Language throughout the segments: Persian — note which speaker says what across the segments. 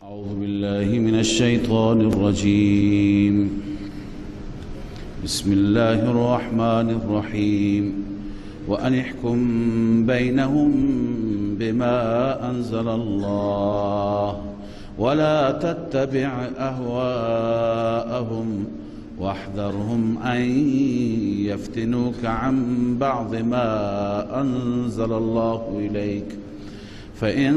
Speaker 1: اعوذ بالله من الشیطان الرجیم. بسم الله الرحمن الرحیم. وان احكم بینهم بما انزل الله ولا تتبع اهواءهم واحذرهم أن يفتنوك عن بعض ما أنزل الله إليك فإن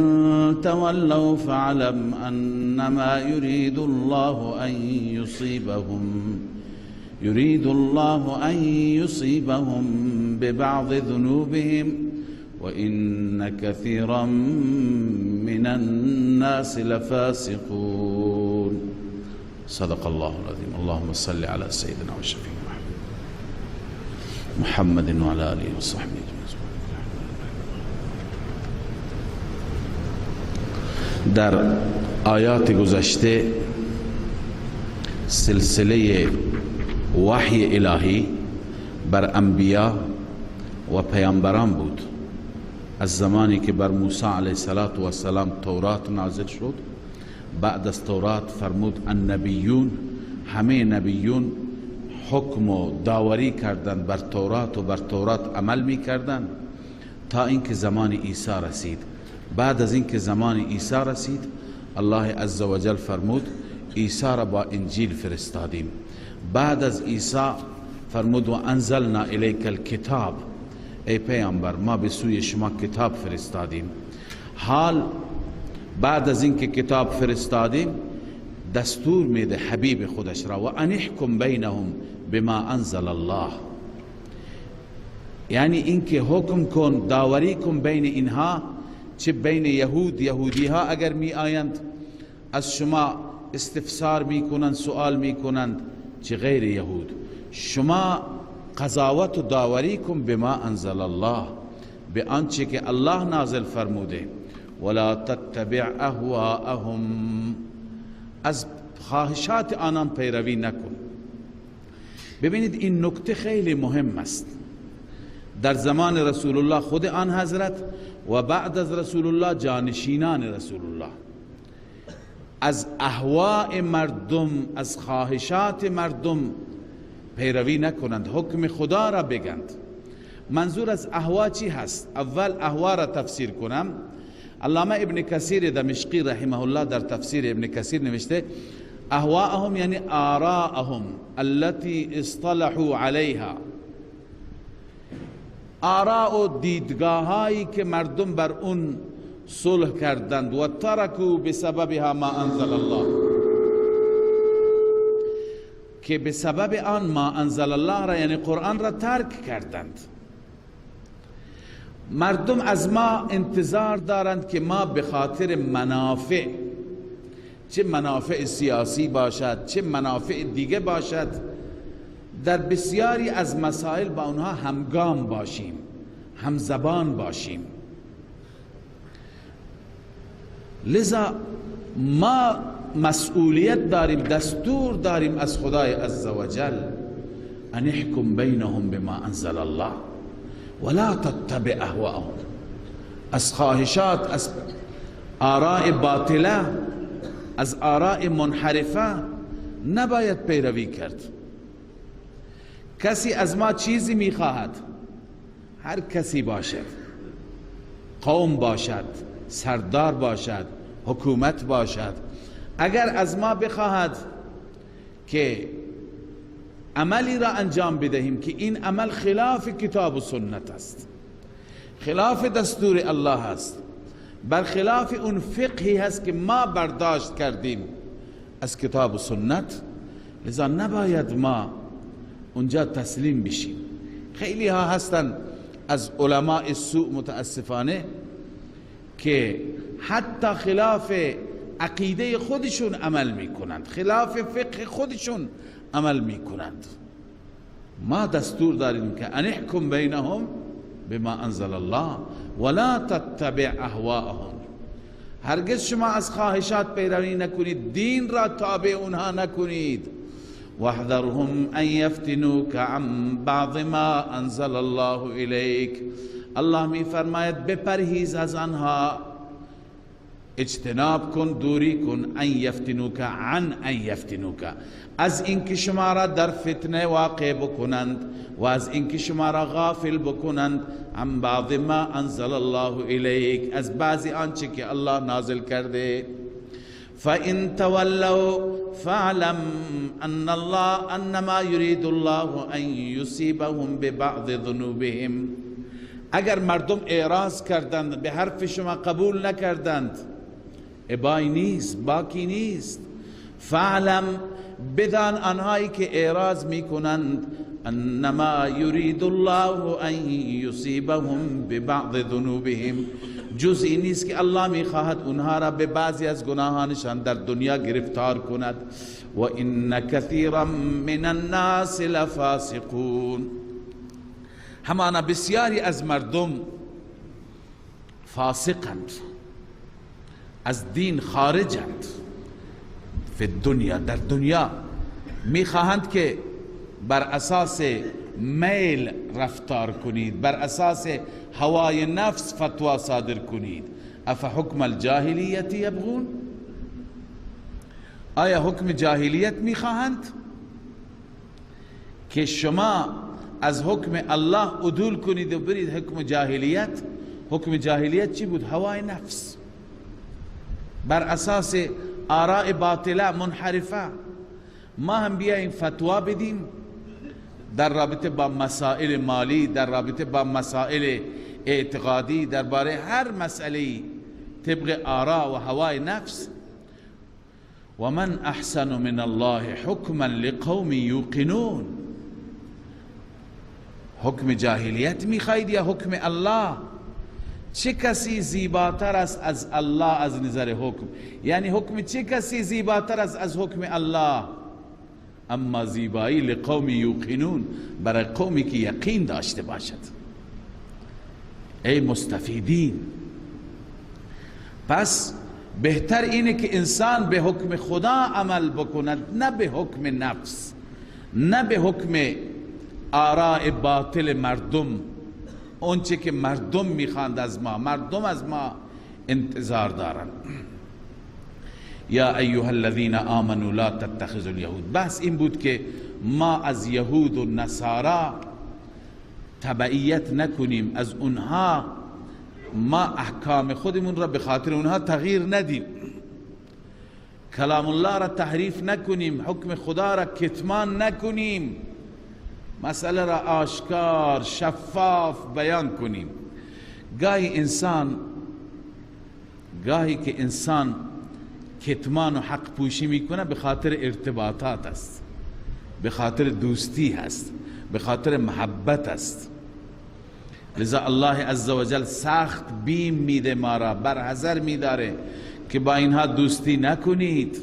Speaker 1: تولوا فاعلم أنما يريد الله أن يصيبهم ببعض ذنوبهم وإن كثيرا من الناس لفاسقون. صدق الله العظیم. اللهم صل على سيدنا وشفيعنا محمد وعلى آله وصحبه اجمعین. در آیات گذشته سلسله وحی الهی بر انبیا و پیامبران بود. از زمانی که بر موسی علیه السلام تورات نازل شد، بعد از تورات فرمود النبیون، همه نبیون حکم و داوری کردند بر تورات و بر تورات عمل می کردند تا اینکه زمان عیسی رسید. بعد از اینکه زمان عیسی رسید، الله عزوجل فرمود عیسی را با انجیل فرستادیم. بعد از عیسی فرمود و انزلنا الیک الکتاب، ای پیامبر ما به سوی شما کتاب فرستادیم. حال بعد از اینکه کتاب فرستادیم، دستور میده حبیب خودش را، و ان احکم بینهم بما انزل الله، یعنی اینکه حکم کن، داوری کن بین اینها، چه بین یهود، یهودی ها اگر می آیند از شما استفسار می کنند، سوال می کنند، چه غیر یهود، شما قضاوت و داوری کن بما انزل الله، به آنچه که الله نازل فرموده. ولا تتبع اهواءهم، از خواهشات آنان پیروی نکن. ببینید این نکته خیلی مهم است. در زمان رسول الله خود آن حضرت و بعد از رسول الله جانشینان رسول الله، از اهواء مردم، از خواهشات مردم پیروی نکنند، حکم خدا را بگند. منظور از اهوا چی هست؟ اول اهوا را تفسیر کنم. علامه ابن کثیر دمشقی رحمه الله در تفسیر ابن کثیر نوشته اهواءهم یعنی آراءهم التي اصطلحوا علیها، آراء و دیدگاهایی که مردم بر اون صلح کردند، و ترکوا بسببها ما انزل الله، که به سبب آن ما انزل الله را یعنی قرآن را ترک کردند. مردم از ما انتظار دارند که ما به خاطر منافع، چه منافع سیاسی باشد چه منافع دیگه باشد، در بسیاری از مسائل با اونها همگام باشیم، همزبان باشیم. لذا ما مسئولیت داریم، دستور داریم از خدای عزوجل، ان احکم بینهم بما انزل الله ولا تتبع اهواءهم. از خواهشات، از آراء باطله، از آراء منحرفه نباید پیروی کرد. کسی از ما چیزی میخواهد، هر کسی باشد، قوم باشد، سردار باشد، حکومت باشد، اگر از ما بخواهد که عملی را انجام بدهیم که این عمل خلاف کتاب و سنت است، خلاف دستور الله است، برخلاف اون فقهی هست که ما برداشت کردیم از کتاب و سنت، لذا نباید ما اونجا تسلیم بشیم. خیلی ها هستن از علماء سوء متاسفانه که حتی خلاف عقیده خودشون عمل میکنند، خلاف فقه خودشون عمل میکنند. ما دستور داریم که ان احکم بینهم بما انزل الله ولا تتبع اهواءهم. هرگز شما از خواهشات پیروی نکنید، دین را تابع اونها نکنید. واحذرهم ان یفتنوک عن بعض ما انزل الله الیک. الله می فرماید بپرهیز از آنها اجتناب کن، دوری کن، ان یفتنوک، عن ان یفتنوک، از اینکه شما را در فتنه واقع بکنند و از اینکه شما را غافل بکنند، عن بعض ما انزل الله الیک، از بعضی آنچه که الله نازل کرده. فإن تولوا فاعلم ان الله انما يريد الله ان يصيبهم ببعض ذنوبهم. اگر مردم اعراض کردند، به حرف شما قبول نکردند، ابایی نیست، باکی نیست. فاعلم، بدان آنهایی که اعراض میکنند، انما یرید الله ان یصیبهم ببعض ذنوبهم، جز این نیست که الله میخواهد اونها را به بعضی از گناهانشان در دنیا گرفتار کند. و ان کثیرا من الناس لفاسقون، همانا بسیاری از مردم فاسقند، از دین خارجند. فی الدنیا، در دنیا میخواهند که بر اساس میل رفتار کنید، بر اساس هوای نفس فتوا صادر کنید. اف حکم الجاهلیت یبغون، آیا حکم جاهلیت میخواهند که شما از حکم الله عدول کنید و برید حکم جاهلیت؟ حکم جاهلیت چی بود؟ هوای نفس، بر اساس آراء باطله منحرفه. ما هم بیاییم فتوا بدیم در رابطه با مسائل مالی، در رابطه با مسائل اعتقادی، درباره هر مسئله طبق آراء و هوای نفس. و من احسن من الله حکما لقوم یوقنون. حکم جاهلیت میخواید یا حکم الله؟ چه کسی زیباتر است از الله از نظر حکم؟ یعنی حکم چه کسی زیباتر است از حکم الله؟ اما زیبایی لقوم یوقنون، برای قومی که یقین داشته باشد. ای مستفیدین، پس بهتر اینه که انسان به حکم خدا عمل بکند، نه به حکم نفس، نه به حکم آراء باطل مردم، اونچه که مردم میخواند از ما، مردم از ما انتظار دارند. یا ایها الذین آمنوا لا تتخذوا اليهود. بحث این بود که ما از یهود و نصارا تبعیت نکنیم، از اونها ما احکام خودمون را به خاطر اونها تغییر ندیم، کلام الله را تحریف نکنیم، حکم خدا را کتمان نکنیم، مسئله را آشکار شفاف بیان کنیم. گاهی که انسان کتمان و حق پوشی میکنه به خاطر ارتباطات است، به خاطر دوستی هست، به خاطر محبت است. لذا الله عزوجل سخت بیم میده ما را، برحذر میداره که با اینها دوستی نکنید.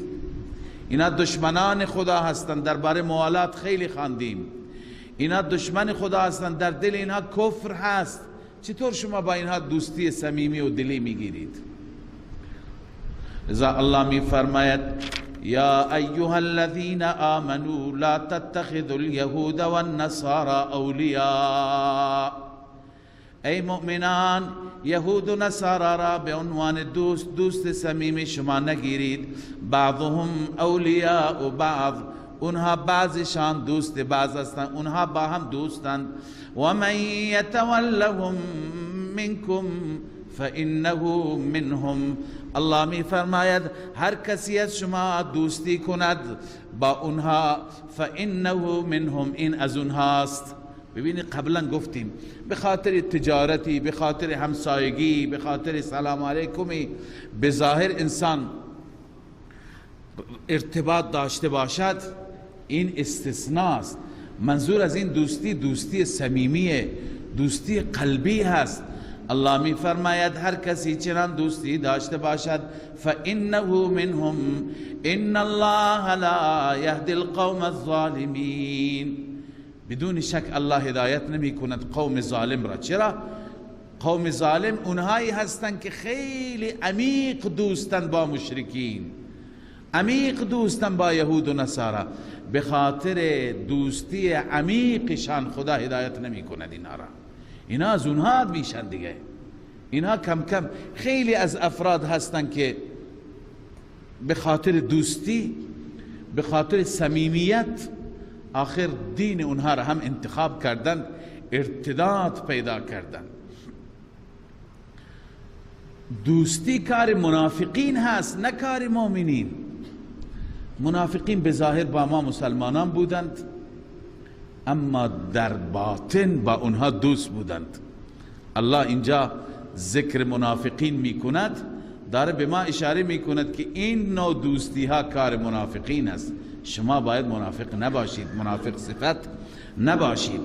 Speaker 1: اینا دشمنان خدا هستند، درباره موالات خیلی خواندیم. اینا دشمن خدا هستند، در دل اینها کفر هست، چطور شما با اینها دوستی صمیمی و دلی میگیرید؟ لذا الله می فرماید یا ایها الذین آمنوا لا تتخذوا اليهود والنصارى اولیاء. ای مؤمنان، یهود و نصارا را به عنوان دوست، دوست صمیمی شما نگیرید. بعضهم اولیاء بعض، اونها بعضشان دوست بعض هستند، اونها با هم دوستند. و من یتولهم منکم فإنه منهم. الله می فرماید هر کسی از شما دوستی کند با اونها، فإنه منهم، این از اونهاست. ببینید قبلا گفتیم به خاطر تجارتی، به خاطر همسایگی، به خاطر سلام علیکمی، به ظاهر انسان ارتباط داشته باشد، این استثناست. منظور از این دوستی، دوستی صمیمیه، دوستی قلبی هست. الله می فرماید هر کسی چنان دوستی داشته باشد، فإنه منهم إن الله لا يهدي القوم الظالمین. بدون شک الله هدایت نمی کند قوم ظالم را. چرا؟ قوم ظالم اونهایی هستند که خیلی عمیق دوستند با مشرکین، عمیق دوستند با یهود و نصارا. به خاطر دوستی عمیقشان خدا هدایت نمی کند اینها را. اینا از اونها میشن دیگه. اینها کم کم خیلی از افراد هستند که به خاطر دوستی، به خاطر صمیمیت، آخر دین اونها را هم انتخاب کردند، ارتداد پیدا کردند. دوستی کار منافقین هست، نه کار مؤمنین. منافقین به ظاهر با ما مسلمانان بودند، اما در باطن با اونها دوست بودند. الله اینجا ذکر منافقین میکند، داره به ما اشاره میکند که این نوع دوستی ها کار منافقین است. شما باید منافق نباشید، منافق صفت نباشید.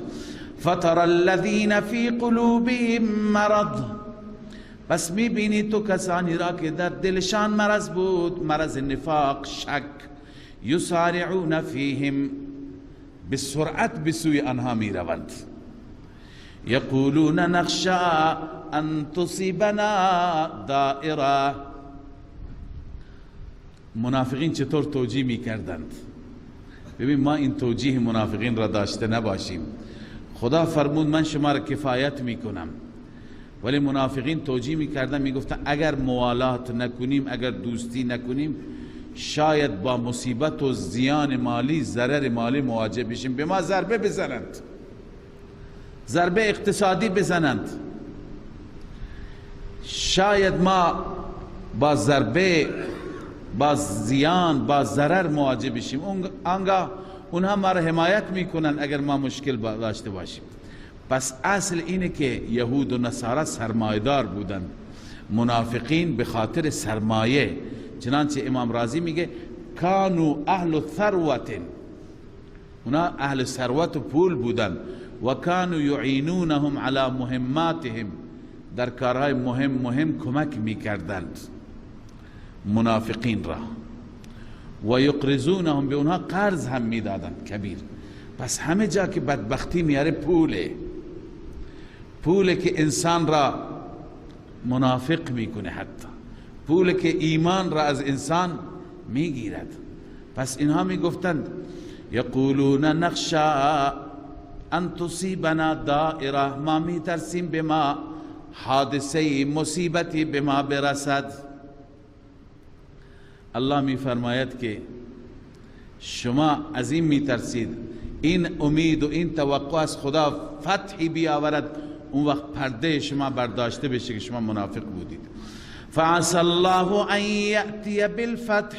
Speaker 1: فتر الذین فی قلوبهم مرض، پس میبینی تو کسانی را که در دلشان مرض بود، مرض نفاق، شک، یسارعون فیهم، به سرعت به سوی آنها میروند. یقولون نخشى ان تصیبنا دائره. منافقین چطور توجیه میکردند؟ ببین ما این توجیه منافقین را داشته نباشیم. خدا فرمود من شما را کفایت میکنم، ولی منافقین توجیه میکردن، میگفتن اگر موالات نکنیم، اگر دوستی نکنیم، شاید با مصیبت و زیان مالی، ضرر مالی مواجه بشیم، به ما ضربه بزنند، ضربه اقتصادی بزنند، شاید ما با ضربه، با زیان، با ضرر مواجه بشیم، آنگاه اونها ما را حمایت میکنند اگر ما مشکل داشته باشیم. پس اصل اینه که یهود و نصارا سرمایه‌دار بودند، منافقین به خاطر سرمایه، چنانچه امام رازی میگه کانو اهل ثروت، اونا اهل ثروت و پول بودند، و کانو یعینونهم علی مهماتهم، در کارهای مهم کمک میکردند منافقین را، و یقرضونهم، به اونها قرض هم میدادند کبیر. پس همه جا که بدبختی میاره پوله، پوله که انسان را منافق میکنه، حتی پوله که ایمان را از انسان میگیرد. پس اینها میگفتند یقولون نخشى ان تصیبنا دائره، ما میترسیم به ما حادثه، مصیبتی به ما برسد. الله میفرماید که شما از این میترسید، این امید و این توقع از خدا فتحی بیاورد، اون وقت پرده شما برداشته بشه که شما منافق بودید. فعسى الله ان یأتی بالفتح،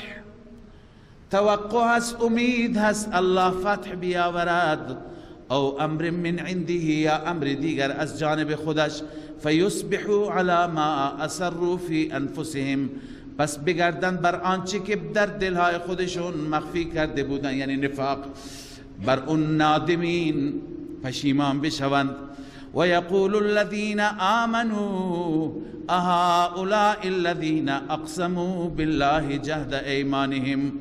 Speaker 1: توقع هست، امید هست الله فتح بیاورد، او امر من عنده، یا امر دیگر از جانب خودش، فیصبحوا علی ما اسروا فی انفسهم، پس بگردن بر آنچه که در دلهای خودشون مخفی کرده بودن، یعنی نفاق، بر اون نادمین پشیمان بشوند. و یقول الذین آمنوا اهؤلاء الذین اقسموا بالله جهد ایمانهم،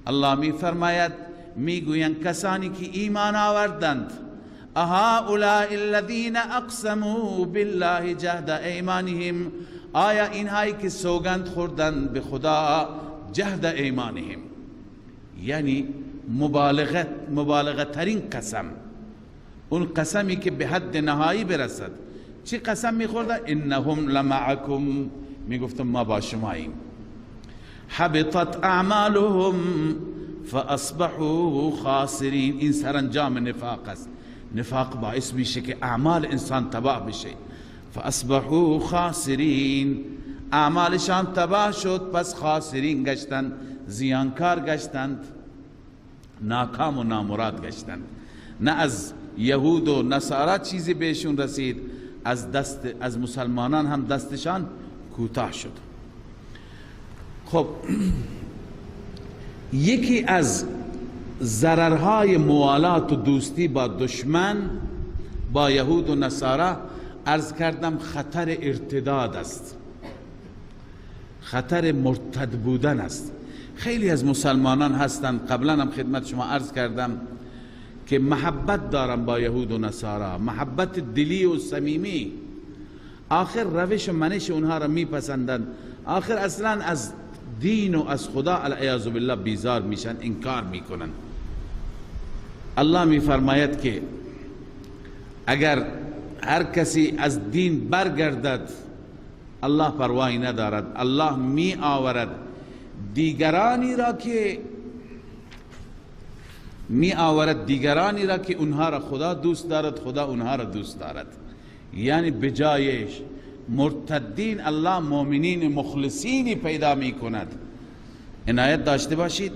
Speaker 1: الله می فرماید میگویند کسانی که ایمان آوردند، اهؤلاء الذین اقسموا بالله جهد ایمانهم، آیا اینهایی که سوگند خوردند به خدا جهد ایمانهم، یعنی مبالغه ترین قسم، اون قسمی که به حد نهایی برسد. چی قسم میخوردن؟ انهم لمعکم، میگفتم ما با شماییم. حبطت اعمالهم فاصبحوا خاسرین، این سرانجام نفاق است. نفاق باعث میشه که اعمال انسان تباه بشه. فاصبحوا خاسرین، اعمالشان تباه شد، پس خاسرین گشتند، زیانکار گشتند، ناکام و نامراد گشتند. نه از یهود و نصارا چیزی بهشون رسید، از مسلمانان هم دستشان کوتاه شد. خب یکی از ضررهای موالات و دوستی با دشمن، با یهود و نصارا، عرض کردم خطر ارتداد است، خطر مرتد بودن است. خیلی از مسلمانان هستند، قبلا هم خدمت شما عرض کردم که محبت دارم با یهود و نصارا، محبت دلی و صمیمی، آخر روش و منش اونها را میپسندند، آخر اصلا از دین و از خدا العیاذ بالله بیزار میشن، انکار میکنن. الله میفرماید که اگر هر کسی از دین برگردد الله پروایی ندارد، الله می آورد دیگرانی را که می آورد، دیگرانی را که اونها را خدا دوست دارد، خدا اونها را دوست دارد. یعنی بجایش مرتدین الله مؤمنین مخلصینی پیدا می کند. عنایت داشته باشید.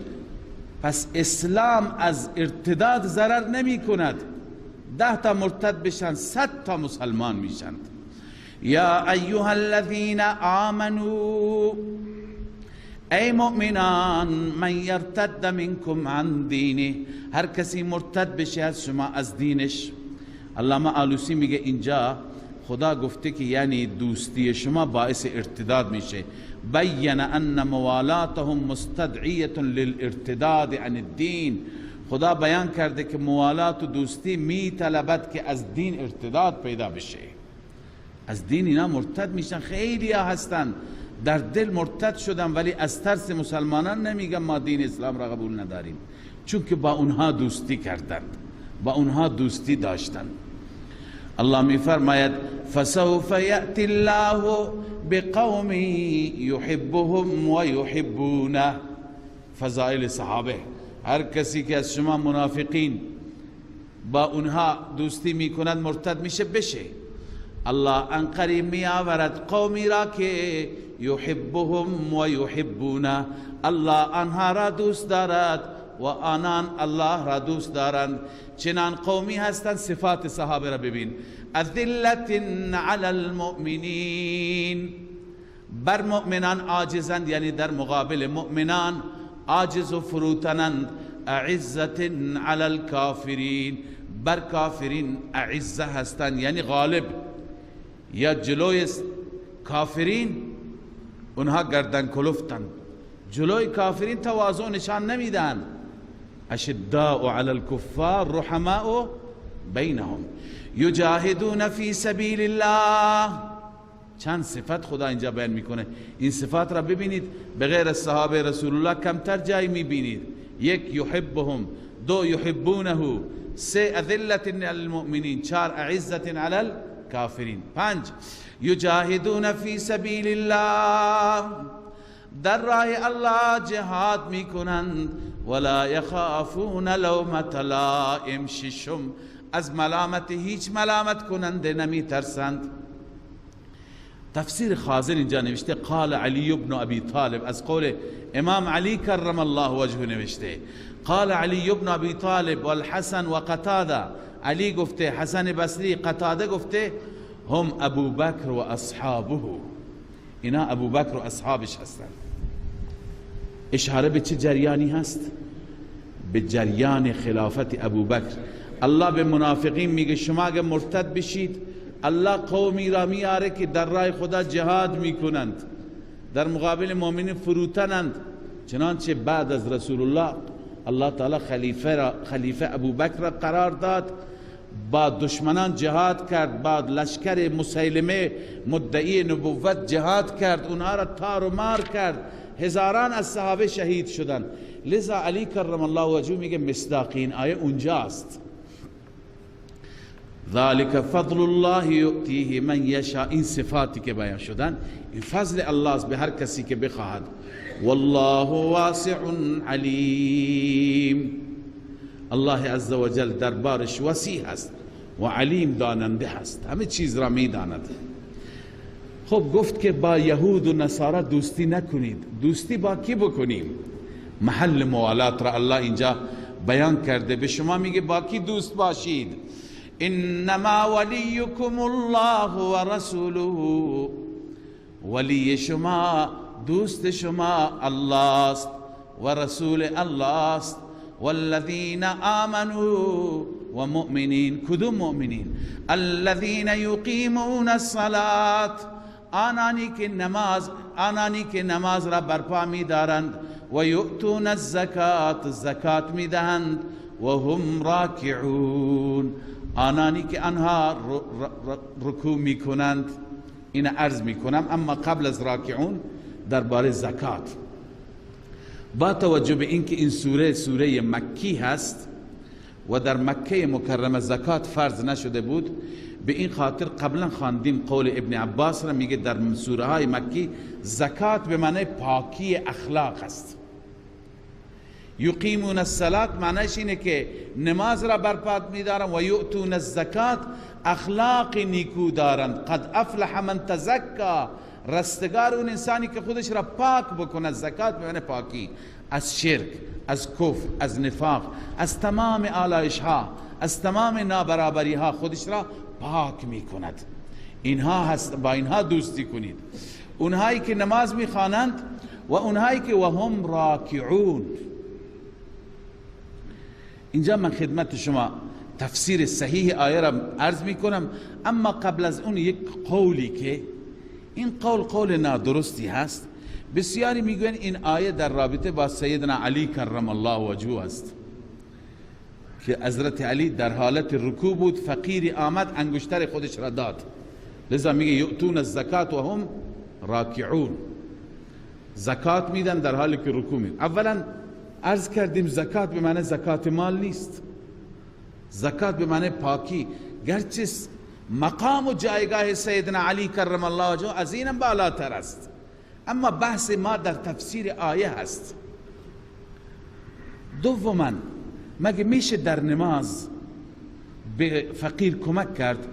Speaker 1: پس اسلام از ارتداد ضرر نمی کند. 10 تا مرتد بشن، 100 تا مسلمان میشند. یا ایها الذین آمنوا، ای مؤمنان، من یرتد منکم عن دینه، هر کسی مرتد بشه از شما از دینش. علامه آلوسی میگه اینجا خدا گفته که یعنی دوستی شما باعث ارتداد میشه. بین ان موالاتهم مستدعیه للارتداد عن الدین. خدا بیان کرده که موالات و دوستی میطلبد که از دین ارتداد پیدا بشه. از دین اینا مرتد میشن. خیلی ها هستن در دل مرتد شدن، ولی از ترس مسلمانان نمیگن ما دین اسلام را قبول نداریم، چون که با اونها دوستی کردند، با اونها دوستی داشتند. الله میفرماید فسوف یأتی الله بقوم یحبهم و یحبونه. فضائل صحابه، هر کسی که از شما منافقین با اونها دوستی میکند مرتد میشه بشه. الله انقریب می آورد قومی را که یحبهم و یحبونه، الله آنها را دوست دارد و آنان الله را دوست دارند. چنان قومی هستند. صفات صحابه را ببین. اذلة علی المؤمنین، بر مؤمنان عاجزند، یعنی در مقابل مؤمنان عاجز و فروتنند. اعزة علی الکافرین، بر کافرین اعزه هستند، یعنی غالب، یا جلوی کافرین اونها گردن کلفتند، جلوی کافرین تواضع نشان نمیدن. اشداء علی الکفار رحماء بینهم یجاهدون فی سبیل الله. چند صفت خدا اینجا بیان میکنه. این صفات را ببینید، بغیر از صحابه رسول الله کمتر جایی میبینید. 1 یحبهم، 2 یحبونه، 3 اذلة علی المؤمنین، 4 اعزة علی الکافرین، 5 یجاهدون فی سبیل الله، در راه الله جهاد میکنند. ولا یخافون لومة لائم، 6 از ملامت هیچ ملامت کننده نمی ترسند. تفسیر خازن اینجا نوشته قال علی ابن ابی طالب، از قول امام علی کرم الله وجهه نوشته قال علی ابن ابی طالب والحسن و قتاده. علی گفته، حسن بصری، قتاده گفته هم ابو بکر و اصحابه، اینا ابو بکر و اصحابش هستند. اشاره به چه جریانی هست؟ به جریان خلافت ابو بکر. الله به منافقین میگه شما اگه مرتد بشید، الله قومی را میاره که در راه خدا جهاد میکنند، در مقابل مؤمنین فروتنند. چنانچه بعد از رسول الله الله تعالی خلیفه ابو بکر را قرار داد، با دشمنان جهاد کرد، با لشکر مسیلمه مدعی نبوت جهاد کرد، اونها را تار و مار کرد، هزاران از صحابه شهید شدند. لذا علی کرم الله وجهه میگه مصداق این آیه اونجاست. ذلك فضل الله یؤتیه من یشاء. این صفاتی که بیان شدن این فضل الله است به هر کسی که بخواهد. والله واسع علیم. الله عز وجل دربارش وسیع هست و علیم، داننده هست، همه چیز را میداند. خب گفت که با یهود و نصارا دوستی نکنید. دوستی با کی بکنیم؟ محل موالات را الله اینجا بیان کرده. به شما میگه با کی دوست باشید؟ انما ولیکم الله و رسوله. ولی شما، دوست شما الله است و رسول الله است. والذین آمنوا و مؤمنین. کدوم مؤمنین؟ الذین یقیمون الصلاة، آنانی که نماز را برپا می دارند، و یؤتون الزکات، زکات می دهند، و هم راکعون، آنانی که آنها رکوع می کنند. این عرض می کنم. اما قبل از راکعون درباره زکات، با توجه به اینکه این سوره سوره مکی هست و در مکه مکرمه زکات فرض نشده بود، به این خاطر قبلا خواندیم قول ابن عباس را، میگه در سوره های مکی زکات به معنی پاکی اخلاق است. یقیمون الصلاة معنیش اینه که نماز را برپا میدارند و یؤتون الزکات اخلاق نیکو دارند. قد افلح من تزکا، رستگار اون انسانی که خودش را پاک بکنه. زکات به معنی پاکی از شرک، از کفر، از نفاق، از تمام آلایش ها، از تمام نابرابری ها خودش را پاک میکند. اینها هست، با اینها دوستی کنید، اونهایی که نماز میخوانند و اونهایی که و هم راکعون. اینجا من خدمت شما تفسیر صحیح آیه را عرض میکنم، اما قبل از اون یک قولی که این قول قول نادرستی هست. بسیاری میگوین این آیه در رابطه با سیدنا علی کرم الله وجهه است که حضرت علی در حالت رکوع بود، فقیری آمد انگشتر خودش را داد، لذا میگه یؤتون الزکات و هم راکعون، زکات میدن در حالی که رکوع میدن. اولا عرض کردیم زکات به معنی زکات مال نیست، زکات به معنی پاکی. گرچه مقام و جایگاه سیدنا علی کرم الله وجهه از اینم بالاتر است، اما بحث ما در تفسیر آیه هست. دوما مگه میشه در نماز به فقیر کمک کرد؟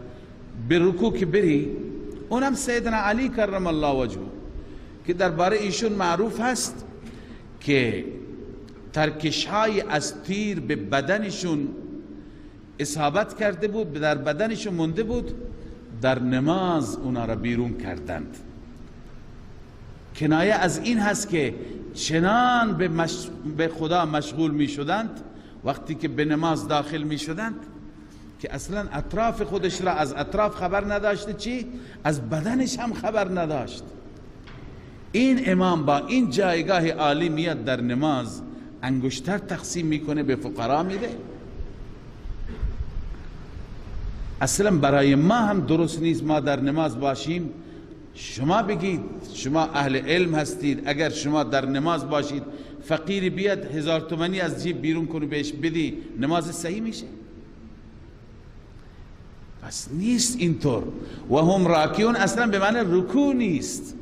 Speaker 1: به رکوع که بری، اونم سیدنا علی کرم الله وجهه که درباره ایشون معروف هست که ترکش های از تیر به بدنشون اصابت کرده بود، در بدنشون مونده بود، در نماز اونا را بیرون کردند. کنایه از این هست که چنان به خدا مشغول می شدند وقتی که به نماز داخل می شدند که اصلا اطراف خودش را از اطراف خبر نداشته، چی؟ از بدنش هم خبر نداشت. این امام با این جایگاه عالی میاد در نماز انگشتر تقسیم میکنه به فقرا میده. اصلا برای ما هم درست نیست ما در نماز باشیم، شما بگید شما اهل علم هستید، اگر شما در نماز باشید فقیری بیاد 1000 تومانی از جیب بیرون کنه بهش بدی، نماز صحیح میشه؟ پس نیست اینطور. و هم راکعون اصلا به معنی رکوع نیست.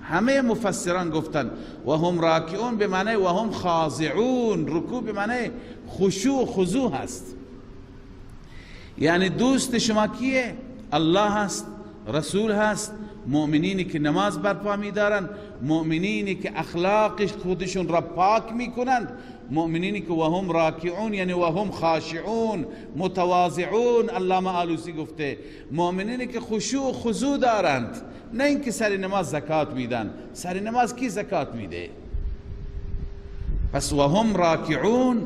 Speaker 1: همه مفسران گفتن و هم راکعون به معنی و هم خاضعون، رکوع به معنی خشوع و خضوع هست. یعنی دوست شما کیه؟ الله هست، رسول هست، مؤمنینی که نماز برپا می‌دارند، مؤمنینی که اخلاق خودشون را پاک میکنند، مؤمنینی که و هم راکعون یعنی و هم خاشعون متواضعون. علامه آلوسی گفته مؤمنینی که خشوع و خضوع دارند، نه اینکه سر نماز زکات میدن. سر نماز کی زکات میده؟ پس و هم راکعون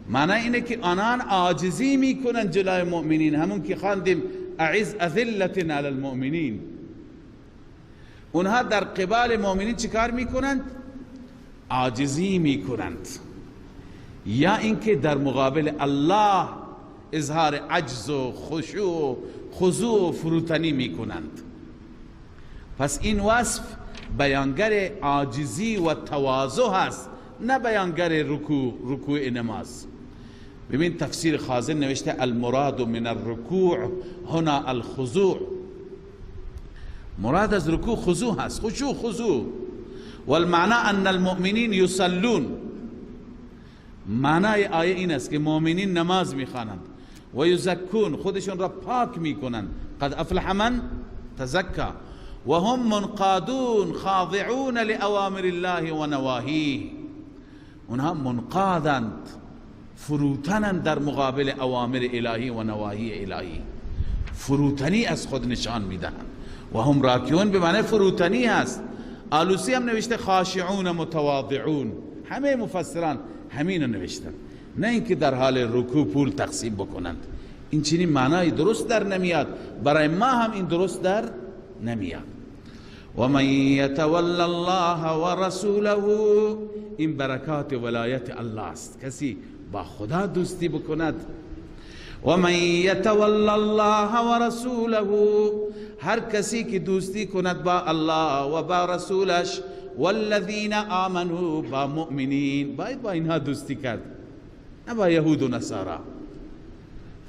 Speaker 1: معنی اینه که آنان عاجزی میکنن جلوی مؤمنین، همون که خواندیم اعز اذلة علی المؤمنین. اونها در قبال مؤمنین چیکار میکنند؟ عاجزی میکنند، یا اینکه در مقابل الله اظهار عجز و خشوع و خضوع و فروتنی میکنند. پس این وصف بیانگر عاجزی و تواضع هست، نه بیانگر رکوع نماز. ببین تفسیر خازن نوشته المراد من الرکوع هنا الخضوع، مراد از رکوع خضوع هست، خشوع خضوع. والمعنى ان المؤمنین یصلون، معنای آیه این است که مؤمنین نماز میخوانند و یزکون، خودشون را پاک میکنند. قد افلح من تزکا و هم منقادون خاضعون لأوامر الله و نواهیه. اونها منقادند، فروتنند در مقابل اوامر الهی و نواهی الهی، فروتنی از خود نشان میدهند. و هم راکعون به معنی فروتنی هست. آلوسی هم نوشته خاشعون متواضعون. همه مفسران همین رو نوشتن، نه اینکه در حال رکوع پول تقسیم بکنند. این چنین معنای درست در نمیاد، برای ما هم این درست در نمیاد. و من یتول الله و رسوله، این برکات ولایت الله است، کسی با خدا دوستی بکند. و من یتول الله و رسوله، هر کسی که دوستی کند با الله و با رسولش، والذین آمنوا، با مؤمنین، باید با اینها دوستی کرد، نه با یهود و نصارا.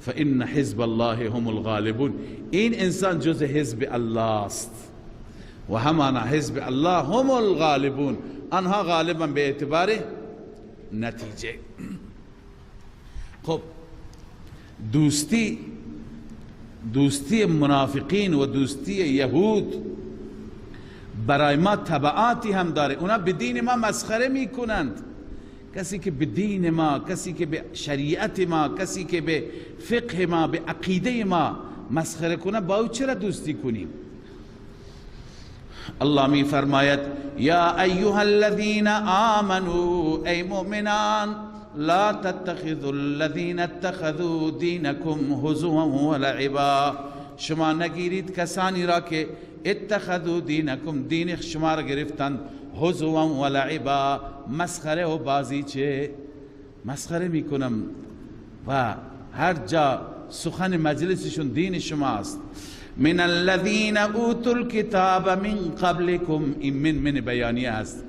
Speaker 1: فان حزب الله هم الغالبون. این انسان جز حزب الله است و همانا حزب الله هم الغالبون، آنها غالبا به اعتبار نتیجه. خب دوستی منافقین و دوستی یهود برای ما تبعاتی هم داره. اونا به دین ما مسخره میکنند. کسی که به دین ما، کسی که به شریعت ما، کسی که به فقه ما، به عقیده ما مسخره کنه، با او چرا دوستی کنیم؟ الله می فرماید یا ایها الذین آمنوا، ای مؤمنان، لا تتخذوا الذین اتخذوا دینکم هزوا ولعبا. شما نگیرید کسانی را که اتخذوا دینکم، دین شما را گرفتند، هزوا ولعبا، مسخره و بازیچه. مسخره میکنم و هر جا سخن مجلسشون دین شماست. من الذین اوتوا الكتاب من قبلكم، این من بیانیه است.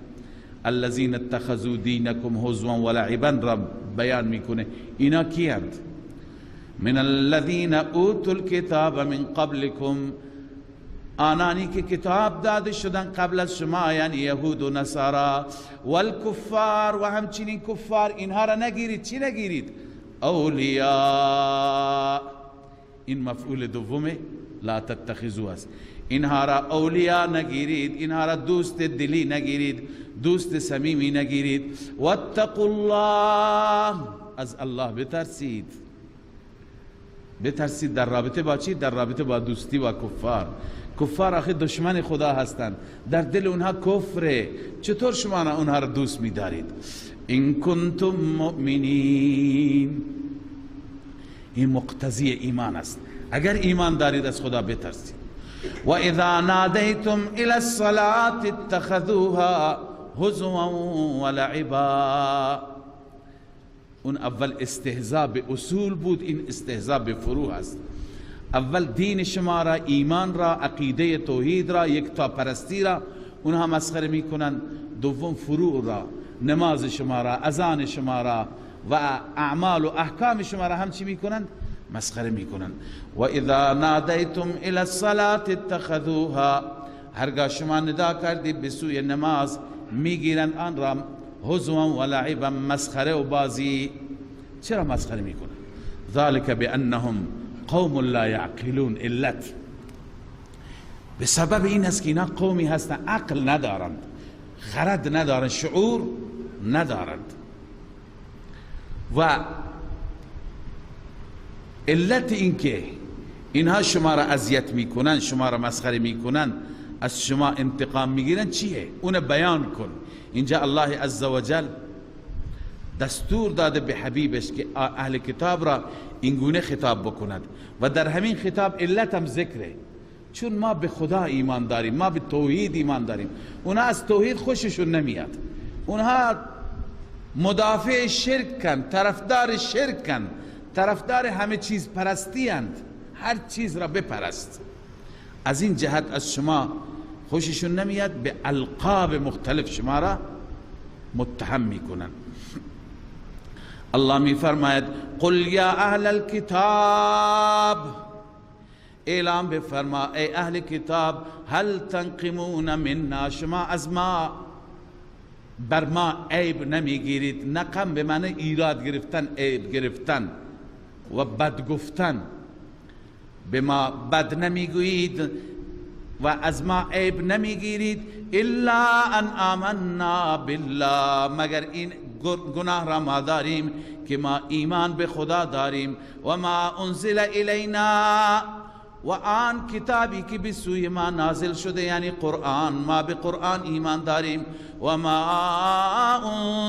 Speaker 1: الذین اتخذوا دینکم هزوا ولعبا را بیان میکنه. اینا کیند؟ من الذین اوتوا الكتاب من قبلكم، آنانی که کتاب داده شدن قبل از شما، یعنی یهود و نصارا، والکفار، و همچنین کفار. اینها را نگیرید. چی نگیرید؟ اولیاء. این مفعول دومه لا تتخذوا است. اینها را اولیا نگیرید، اینها را دوست دلی نگیرید، دوست صمیمی نگیرید. واتقوا الله، از الله بترسید. بترسید در رابطه با چی؟ در رابطه با دوستی با کفار. کفار آخه دشمن خدا هستند، در دل اونها کفره. چطور شما اونها را دوست می‌دارید؟ این کنتم مؤمنین. این مقتضی ایمان است. اگر ایمان دارید از خدا بترسید. و اذا نادیتم الى الصلاة اتخذوها هزوا ولعبا. اون اول استهزاء به اصول بود، این استهزاء به فروع است. اول دین شما را، ایمان را، عقیده توحید را، یکتا پرستی را اونها مسخره میکنن. دوم فروع را، نماز شما را، اذان شما را و اعمال و احکام شما را هم چی میکنن؟ مسخره میکنن. و اذا نادیتم الى الصلاة اتخذوها، هرگاه شما ندا کردی به سوی نماز، میگیرند آن را هزوا و لعبا، مسخره و بازی. چرا مسخره میکنن؟ ذلك بانهم قوم لا یعقلون. علت به سبب این است که اینا قومی هستند عقل ندارند، خرد ندارند، شعور ندارند. و علت این که اینها شما را اذیت میکنن، شما را مسخره میکنن، از شما انتقام میگیرن چیه؟ اون بیان کن. اینجا الله عزوجل دستور داده به حبیبش که اهل کتاب را اینگونه خطاب بکند و در همین خطاب علت هم ذکره، چون ما به خدا ایمان داریم، ما به توحید ایمان داریم. اونها از توحید خوششون نمیاد، اونها مدافع شرک کن، طرفدار شرک کن، طرفدار همه چیز پرستی اند، هر چیز را بپرست. از این جهت از شما خوششون نمیاد، به القاب مختلف شما را متهم میکنن. الله می فرماید قل یا اهل الكتاب، اعلام بفرما ای اهل کتاب، هل تنقمون منا، شما از ما بر ما عیب نمیگیرید. نقم به معنی ایراد گرفتن، عیب گرفتن و بد گفتن. به ما بد نمیگویید و از ما عیب نمیگیرید، الا ان آمنا بالله، مگر این گناه را ما داریم که ما ایمان به خدا داریم، و ما انزل الینا، و آن کتابی که به سوی ما نازل شده یعنی قرآن، ما به قرآن ایمان داریم، و ما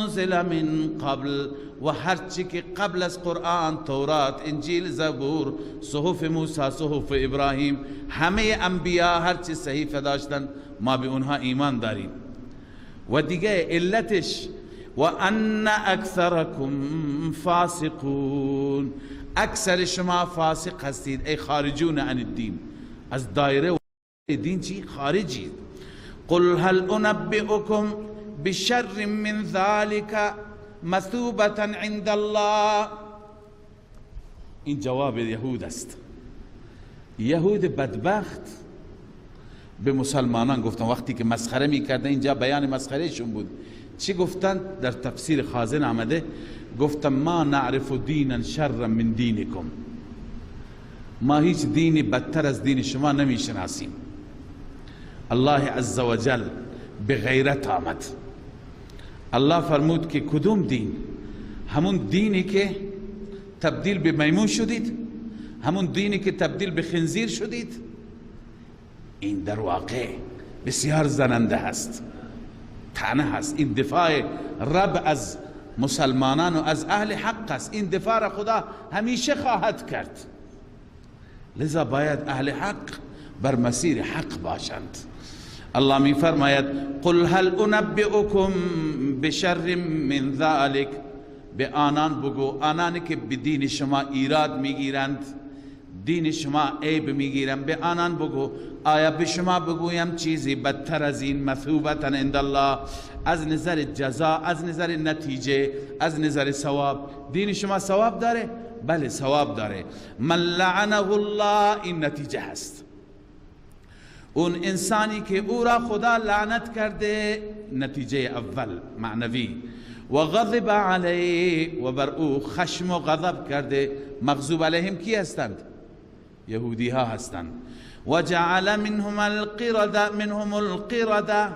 Speaker 1: انزل من قبل، و هر چی که قبل از قرآن، تورات، انجیل، زبور، صحف موسی، صحف ابراهیم، همه انبیا هر چی صحیفه داشتن ما به اونها ایمان داریم. و دیگه علتش و ان اکثرکم فاسقون، اکثر شما فاسق هستید، ای خارجون عن الدین، از دایره دین چی خارجید. قل هل انبئکم بشر من ذلك مثوبة عند الله، این جواب یهود است. یهود بدبخت به مسلمانان گفتن وقتی که مسخره میکردن، اینجا بیان مسخره شون بود، چی گفتن؟ در تفسیر خازن آمده، گفتن ما نعرف دینا شرا من دینکم، ما هیچ دینی بدتر از دین شما نمیشناسیم. الله عزوجل به غیرت آمد. الله فرمود که کدوم دین؟ همون دینی که تبدیل به میمون شدید، همون دینی که تبدیل به خنزیر شدید. این در واقع بسیار زننده هست، طعنه هست. این دفاع رب از مسلمانان و از اهل حق است. این دفاع را خدا همیشه خواهد کرد. لذا باید اهل حق بر مسیر حق باشند. الله می فرماید قل هل انبئکم بشر من ذلک، به آنان بگو، آنانی که به دین شما ایراد میگیرند، دین شما عیب میگیرند، به آنان بگو آیا به شما بگویم چیزی بدتر از این؟ مثوبتا عند الله، از نظر جزا، از نظر نتیجه، از نظر ثواب. دین شما ثواب داره؟ بله ثواب داره. من لعنه الله، این نتیجه هست. اون انسانی که او را خدا لعنت کرده، نتیجه اول معنوی. و غضب علیه، و بر او خشم و غضب کرده. مغضوب علیهم کی هستند؟ یهودی ها هستند. و جعل منهم القرده،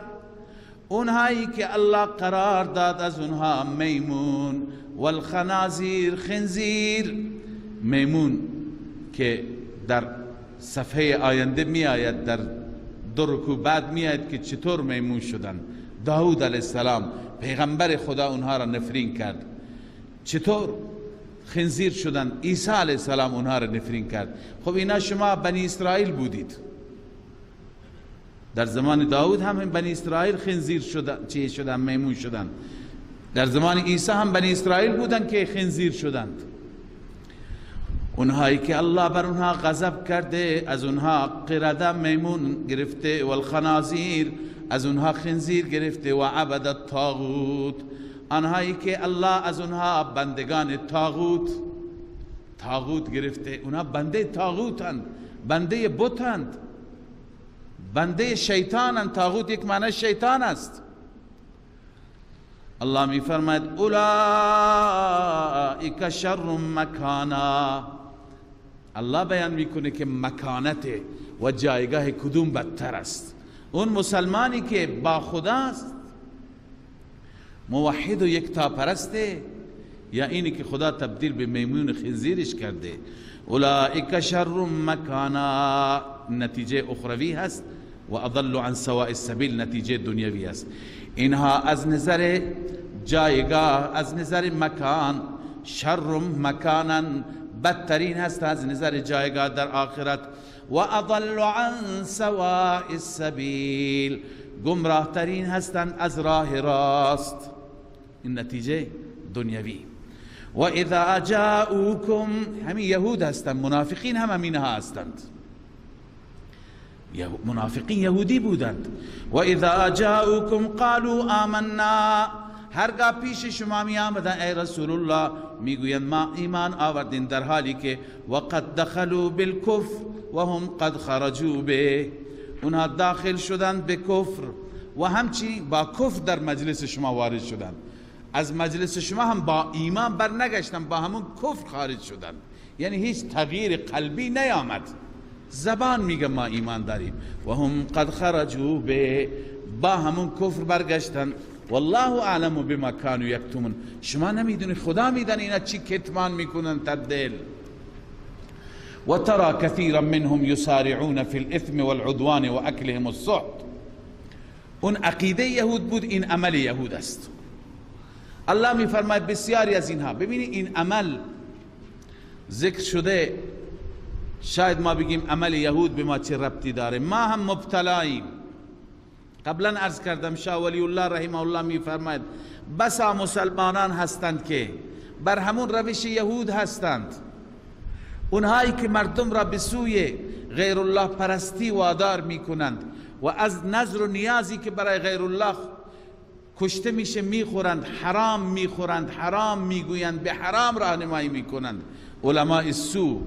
Speaker 1: اونهایی که الله قرار داد از اونها میمون، والخنازیر، خنزیر. میمون که در صفحه آینده می آید، در دو رکوع بعد می آید که چطور میمون شدن. داود علیه السلام پیغمبر خدا اونها را نفرین کرد. چطور خنزیر شدن؟ عیسی علیه السلام اونها را نفرین کرد. خب اینا شما بنی اسرائیل بودید، در زمان داود هم بنی اسرائیل خنزیر شدن، چی شدن؟ میمون شدن. در زمان عیسی هم بنی اسرائیل بودن که خنزیر شدند. اونهایی که الله بر اونها غضب کرده، از اونها قرده میمون گرفته، والخنازیر، از اونها خنزیر گرفته، و عبد الطاغوت، آنهایی که الله از اونها بندگان طاغوت، طاغوت گرفته. اونها بنده طاغوتند، بنده بتند، بنده شیطانند. طاغوت یک معنی شیطان است. الله می فرماید اولئک شر مکانا. الله بیان میکنه که مکانت و جایگاه کدوم بدتر است. اون مسلمانی که با خداست، موحد و یکتا پرسته، یا اینی که خدا تبدیل به میمون خنزیرش کرده. اولئک شر مکانا، نتیجه اخروی هست، و اضل عن سواء السبیل، نتیجه دنیوی است. اینها از نظر جایگاه، از نظر مکان، شر مکانا، بدترین هست از نظر جایگاه در آخرت. و اضل عن سواء السبیل، گمراه ترین هستند از راه راست. این نتیجه دنیوی. و اذا جاءوکم، همین یهود هستند، منافقین هم همینها هستند، منافقین یهودی بودند. و اذا جاءوکم قالوا آمنا، هرگاه پیش شما می آمدن ای رسول الله، میگویند ما ایمان آوردیم، در حالی که وقد دخلوا بالکفر و هم قد خرجوا به، اونها داخل شدند به کفر و همچنین با کفر در مجلس شما وارد شدند. از مجلس شما هم با ایمان بر نگشتن، با همون کفر خارج شدند. یعنی هیچ تغییر قلبی نیامد. زبان میگه ما ایمان داریم، و هم قد خرجوا به، با همون کفر برگشتن. والله اعلم بما كانوا یکتمون، شما نمیدونی، خدا میدونه اینا چی کتمان میکنن تا دل. و ترى كثيرا منهم يسارعون في الاثم والعدوان واكلهم السحت. اون عقیده یهود بود، این عمل یهود است. الله میفرماید بسیاری از اینها، ببینید این عمل ذکر شده، شاید ما بگیم عمل یهود به ما چه ربطی داره، ما هم مبتلاییم. قبلا عرض کردم شاه ولی الله رحمه الله میفرماید بسا مسلمانان هستند که بر همون روش یهود هستند، اونهایی که مردم را به سوی غیر الله پرستی وادار میکنند و از نذر و نیازی که برای غیر الله کشته میشه میخورند، حرام میخورند، حرام میگویند، به حرام راهنمایی میکنند. علماء سو،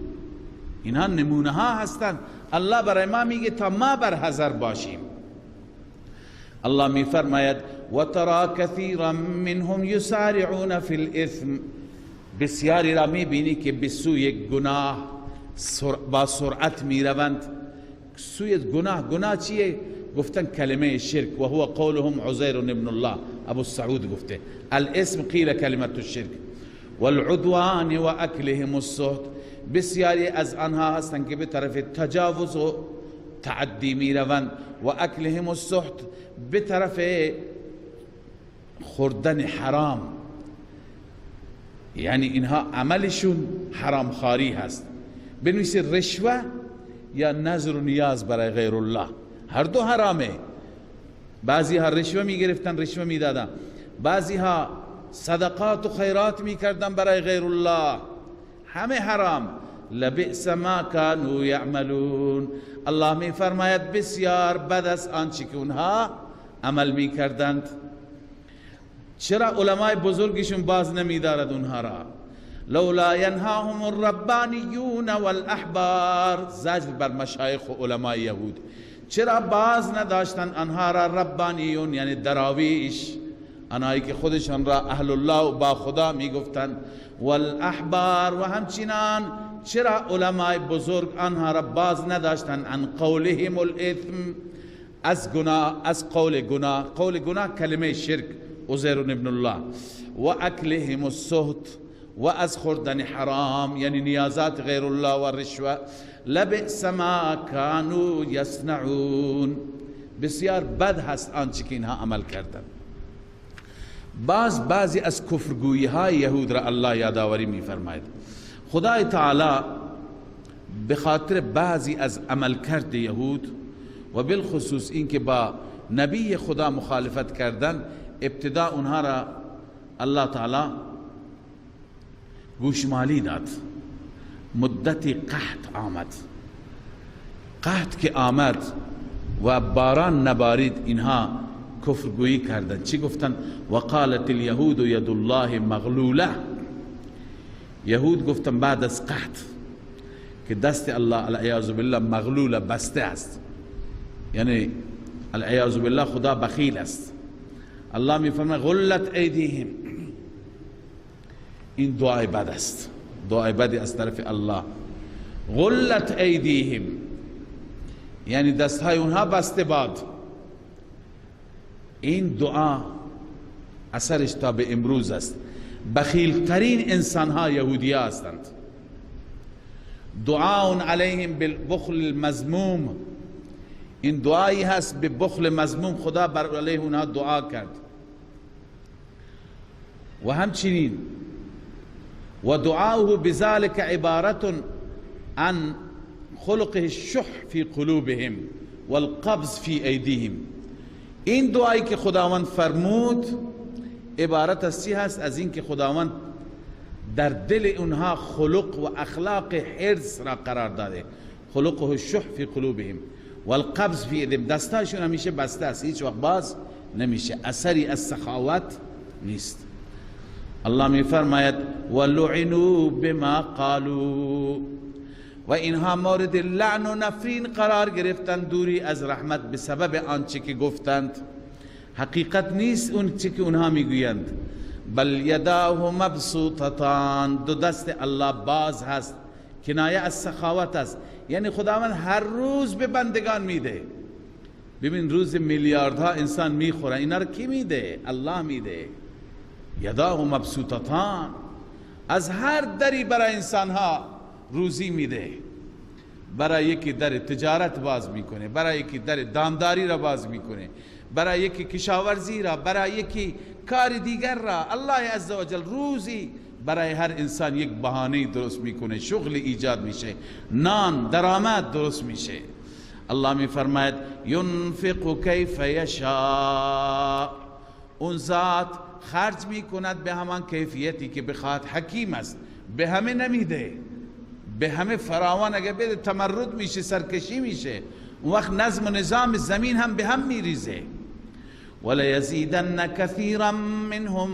Speaker 1: اینها نمونه ها هستند. الله برای ما میگه تا ما بر حذر باشیم. الله میفرماید و ترى كثيرا منهم يسارعون في الاثم، بسیاری را میبینی که به سوی گناه با سرعت میروند. سوی گناه، گناه چیه؟ گفتن کلمه شرک، و هو قولهم عزیر ابن الله، ابو السعود گفته الاسم قیل کلمه الشرک، والعدوان و اکلهم السحت. بسیاری از آنها هستند که به طرف تجاوز و تعدی میروند، و اکلهم السحت، به طرف خوردن حرام، یعنی اینها عملشون حرام خواری هست. بنویسی رشوه یا نذر و نیاز برای غیر الله، هر دو حرامه. بعضی ها رشوه میگرفتن، رشوه میدادن، بعضی ها صدقات و خیرات میکردن برای غیر الله، همه حرام. لبئس ما كانوا یعملون، الله میفرماید بسیار بد است آنچه که اونها عمل میکردند. چرا علمای بزرگشون باز نمیدارد اونها را؟ لولا ینهاهم الربانیون والاحبار، زجر بر مشایخ و علمای یهود. چرا باز نداشتن آنها را ربانیون، یعنی دراویش، آنهایی که خودشان را اهل الله و با خدا میگفتند، والاحبار، و همچنان چرا علمای بزرگ آنها را باز نداشتن عن قولهم الاثم، از گناه، از قول گناه. قول گناه کلمه شرک، عزیر ابن الله، و اکلهم السحت، و از خوردن حرام، یعنی نیازات غیر الله و رشوه. لبئس ما كانوا یصنعون، بسیار بد هست آنچه که اینها عمل کردن. باز بعضی از کفرگویی های یهود را الله یادآوری میفرماید. خدای تعالی به خاطر بعضی از عملکرد یهود و بالخصوص اینکه با نبی خدا مخالفت کردن، ابتدا اونها را الله تعالی گوشمالی داد. مدتی قحط آمد، قحط که آمد و باران نبارید، اینها کفرگویی کردند. چی گفتن؟ وقالت اليهود ید الله مغلوله. یهود گفتن بعد از قحط که دست الله العیاذ بالله مغلوله، بسته است، یعنی العیاذ بالله خدا بخیل است. الله میفرماید غلت ایدیهم، این دعای بد است، دعای بدی از طرف الله. غلت ایدیهم یعنی دستهای اونها بسته باد. این دعا اثرش تا به امروز است. بخیلترین انسانها یهودی هستند. دعاء علیهم بالبخل المذموم، این دعایی هست به بخل مذموم، خدا بر علیه اونها دعا کرد. و همچنین و دعاؤه بذلك عبارت عن خلقه الشح فی قلوبهم والقبض فی ایدیهم. این دعایی که خداوند فرمود عبارت از چی هست؟ از این که خداوند در دل اونها خلق و اخلاق حرص را قرار داده. خلقه الشح فی قلوبهم والقبض فی ایدیهم، دستاشون همیشه بسته است، هیچ وقت باز نمیشه، اثری از سخاوت نیست. الله می فرماید ولعنوا بما قالوا، و اینها مورد لعن و نفرین قرار گرفتند، دوری از رحمت به سبب آنچه که گفتند. حقیقت نیست اون چه که اونها میگویند. بل یداه مبسوطتان، دو دست الله باز هست، کنایه از سخاوت است، یعنی خداوند هر روز به بندگان میده. ببین روز میلیاردها انسان میخورن، اینا رو کی میده؟ الله میده. یداه مبسوطتان، از هر دری برای انسانها روزی میده. برای یکی در تجارت باز میکنه، برای یکی در دامداری را باز میکنه، برای یکی کشاورزی را، برای یکی کار دیگر را. الله عزوجل روزی برای هر انسان یک بهانه درست میکنه، شغل ایجاد میشه، نان درآمد درست میشه. الله میفرماید ینفق کیف یشاء، اون ذات خرج میکند به همان کیفیتی که بخواد، حکیم است، به همه نمیده، به همه فراوان اگه بده تمرد میشه، سرکشی میشه، اون وقت نظم و نظام زمین هم به هم میریزه. وليزيدن كثيرا منهم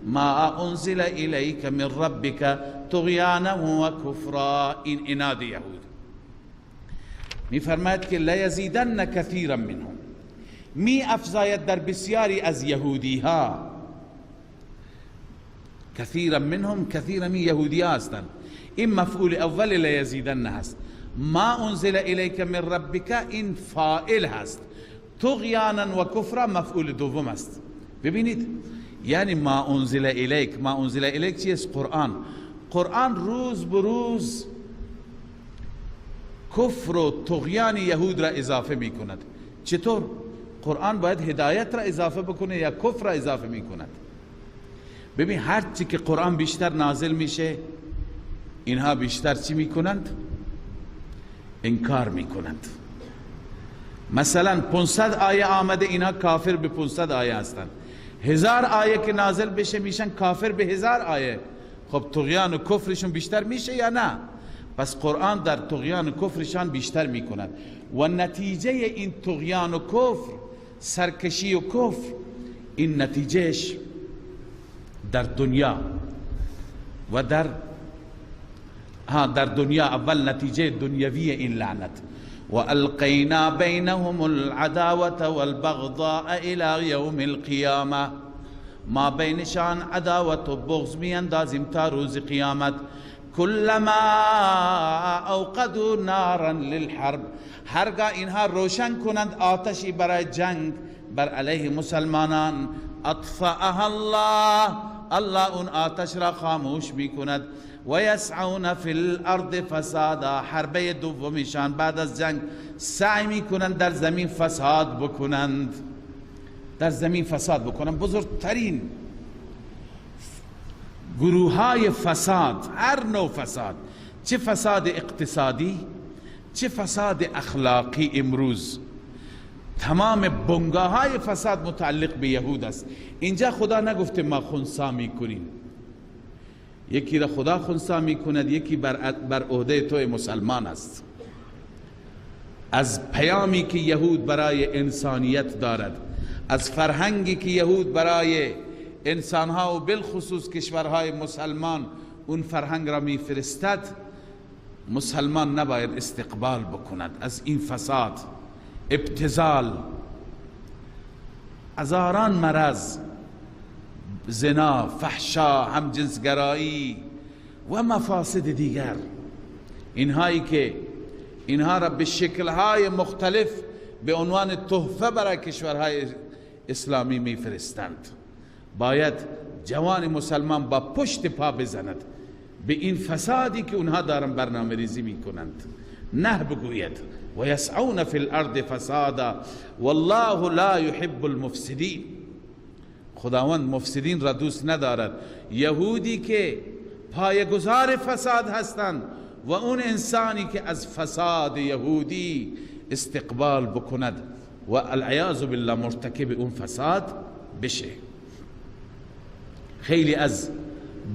Speaker 1: ما انزل اليك من ربك طغيانا وكفرا. این عناد یهود. میفرماید که لیزیدن كثيرا منهم، می افزاید در بسیاری از یهودی ها. كثيرا منهم، كثيرا می یهودی ها هستند. این مفعول اول لیزیدن هست. ما انزل الیک من ربک این فاعل هست. طغیانا و کفرا مفعول دوم است. ببینید، یعنی ما انزل الیک، ما انزل الیک چیست؟ قرآن. قرآن روز بروز کفر و طغیان یهود را اضافه می کند. چطور؟ قرآن باید هدایت را اضافه بکنه یا کفر را اضافه می کند؟ ببین، هر چی که قرآن بیشتر نازل میشه، اینها بیشتر چی میکنند؟ انکار میکنند. مثلا 500 آیه آمده، اینها کافر به 500 آیه هستند. 1000 آیه که نازل بشه، میشن کافر به 1000 آیه. خب طغیان و کفرشون بیشتر میشه یا نه؟ پس قرآن در طغیان و کفرشان بیشتر میکند و نتیجه این طغیان و کفر، سرکشی و کفر، این نتیجهش در دنیا و در دنیا، اول نتیجه دنیوی این لعنت، و القینا بینهم العداوة والبغضاء الى یوم القیامه، ما بینشان عداوت و بغض میاندازیم تا روز قیامت. کلما اوقدوا نارا للحرب، هرگاه اینها روشن کنند آتشی برای جنگ بر علیه مسلمانان، اطفأها الله، الله اون آتش را خاموش میکند. و یسعون فی الارض فسادا، حربه دومیشان بعد از جنگ سعی میکنند در زمین فساد بکنند، در زمین فساد بکنند. بزرگترین گروه های فساد، هر نوع فساد، چه فساد اقتصادی چه فساد اخلاقی، امروز تمام بنگاه های فساد متعلق به یهود است. اینجا خدا نگفته ما خنثی میکنیم، یکی را خدا خنثی میکند، یکی بر عهده تو مسلمان است. از پیامی که یهود برای انسانیت دارد، از فرهنگی که یهود برای انسانها و بالخصوص کشورهای مسلمان اون فرهنگ را میفرستد، مسلمان نباید استقبال بکند از این فساد، ابتذال، هزاران مرض، زنا، فحشا، همجنسگرایی و مفاسد دیگر، اینهایی که اینها را به شکلهای مختلف به عنوان تحفه برای کشورهای اسلامی میفرستند. باید جوان مسلمان با پشت پا بزند به این فسادی که اونها دارن برنامه ریزی میکنند، نه بگوید و یسعون فی الارض فسادا والله لا یحب المفسدین. خداوند مفسدین را دوست ندارد. یهودی که پایه‌گذار فساد هستند و اون انسانی که از فساد یهودی استقبال بکند و العیاذ بالله مرتکب اون فساد بشه. خیلی از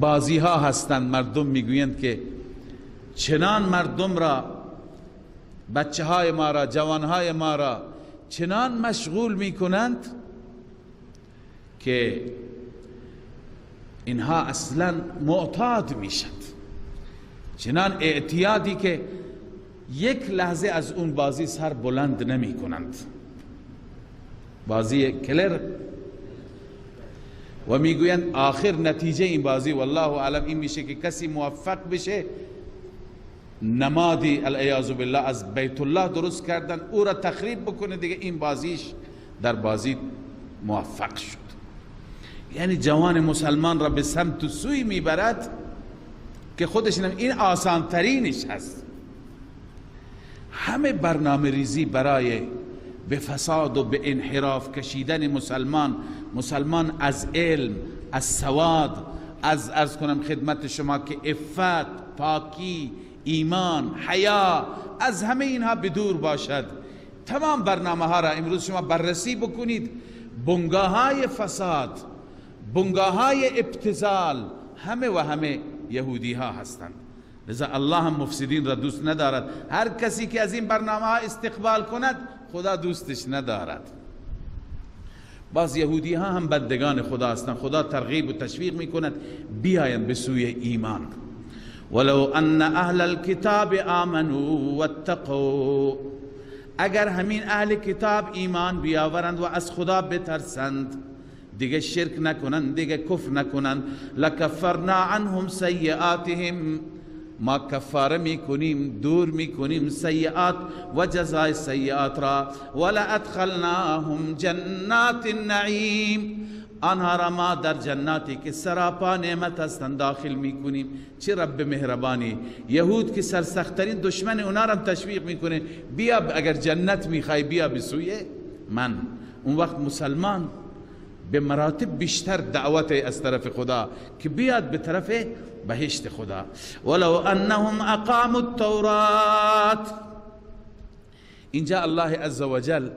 Speaker 1: بازی ها هستند، مردم میگویند که چنان مردم را، بچه های ما را، جوان های ما را چنان مشغول میکنند که اینها اصلا معتاد میشند، چنان اعتیادی که یک لحظه از اون بازی سر بلند نمی کنند، بازی کلر. و میگویند آخر نتیجه این بازی والله اعلم این میشه که کسی موفق بشه نمادی العیاذ بالله از بیت الله درست کردن، او را تخریب بکنه، دیگه این بازیش در بازی موفق شد. یعنی جوان مسلمان را به سمت و سوی میبرد که خودش این آسان ترینش هست. همه برنامه ریزی برای به فساد و به انحراف کشیدن مسلمان، مسلمان از علم، از سواد، از عرض کنم خدمت شما که عفت، پاکی، ایمان، حیا، از همه اینها بدور باشد. تمام برنامه ها را امروز شما بررسی بکنید، بنگاه های فساد، بنگاه های ابتذال، همه و همه یهودی ها هستند. لذا الله هم مفسدین را دوست ندارد. هر کسی که از این برنامه ها استقبال کند خدا دوستش ندارد. باز یهودی ها هم بندگان خدا هستند، خدا ترغیب و تشویق میکند بیایند به سوی ایمان. ولو ان اهل الكتاب آمنوا واتقوا، اگر همین اهل کتاب ایمان بیاورند و از خدا بترسند، دیگه شرک نکنند، دیگه کفر نکنند، لکفرنا عنهم سیئاتهم، ما کفاره میکنیم، دور میکنیم سیئات و جزای سیئات را، ولادخلناهم جنات النعیم، آنها را ما در جناتی که سراپا نعمت هستند داخل میکنیم. چه رب مهربانی! یهود که سرسختترین دشمن اونا را تشویق میکنه، بیا اگر جنت میخوای بیا به سوی من. اون وقت مسلمان به مراتب بیشتر دعوت از طرف خدا که بیاد به طرف بهشت خدا. ولو انهم اقاموا التورات، اینجا الله عزوجل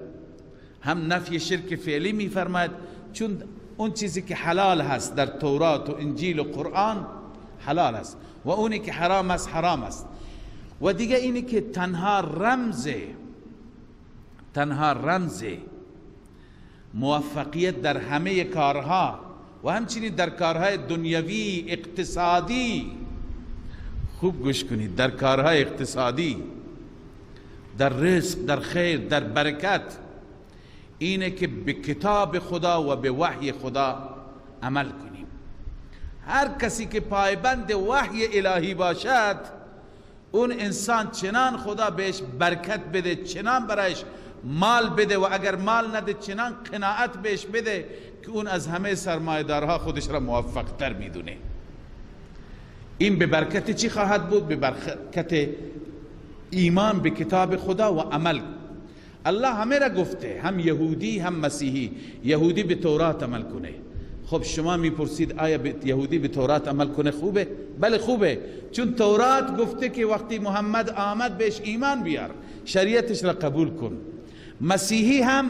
Speaker 1: هم نفی شرک فعلی میفرماید، چون اون چیزی که حلال هست در تورات و انجیل و قرآن حلال است و اونی که حرام است حرام است. و دیگه اینی که تنها رمز موفقیت در همه کارها و همچنین در کارهای دنیوی اقتصادی، خوب گوش کنید، در کارهای اقتصادی، در رزق، در خیر، در برکت، اینه که به کتاب خدا و به وحی خدا عمل کنیم. هر کسی که پایبند وحی الهی باشد، اون انسان چنان خدا بهش برکت بده، چنان برایش مال بده و اگر مال نده چنان قناعت بهش بده که اون از همه سرمایه‌دارها خودش را موفق تر میدونه. این به برکت چی خواهد بود؟ به برکت ایمان به کتاب خدا و عمل. الله همه را گفته، هم یهودی هم مسیحی. یهودی به تورات عمل کنه. خب شما میپرسید آیا یهودی به تورات عمل کنه خوبه؟ بله خوبه، چون تورات گفته که وقتی محمد آمد بهش ایمان بیار، شریعتش را قبول کن. مسیحی هم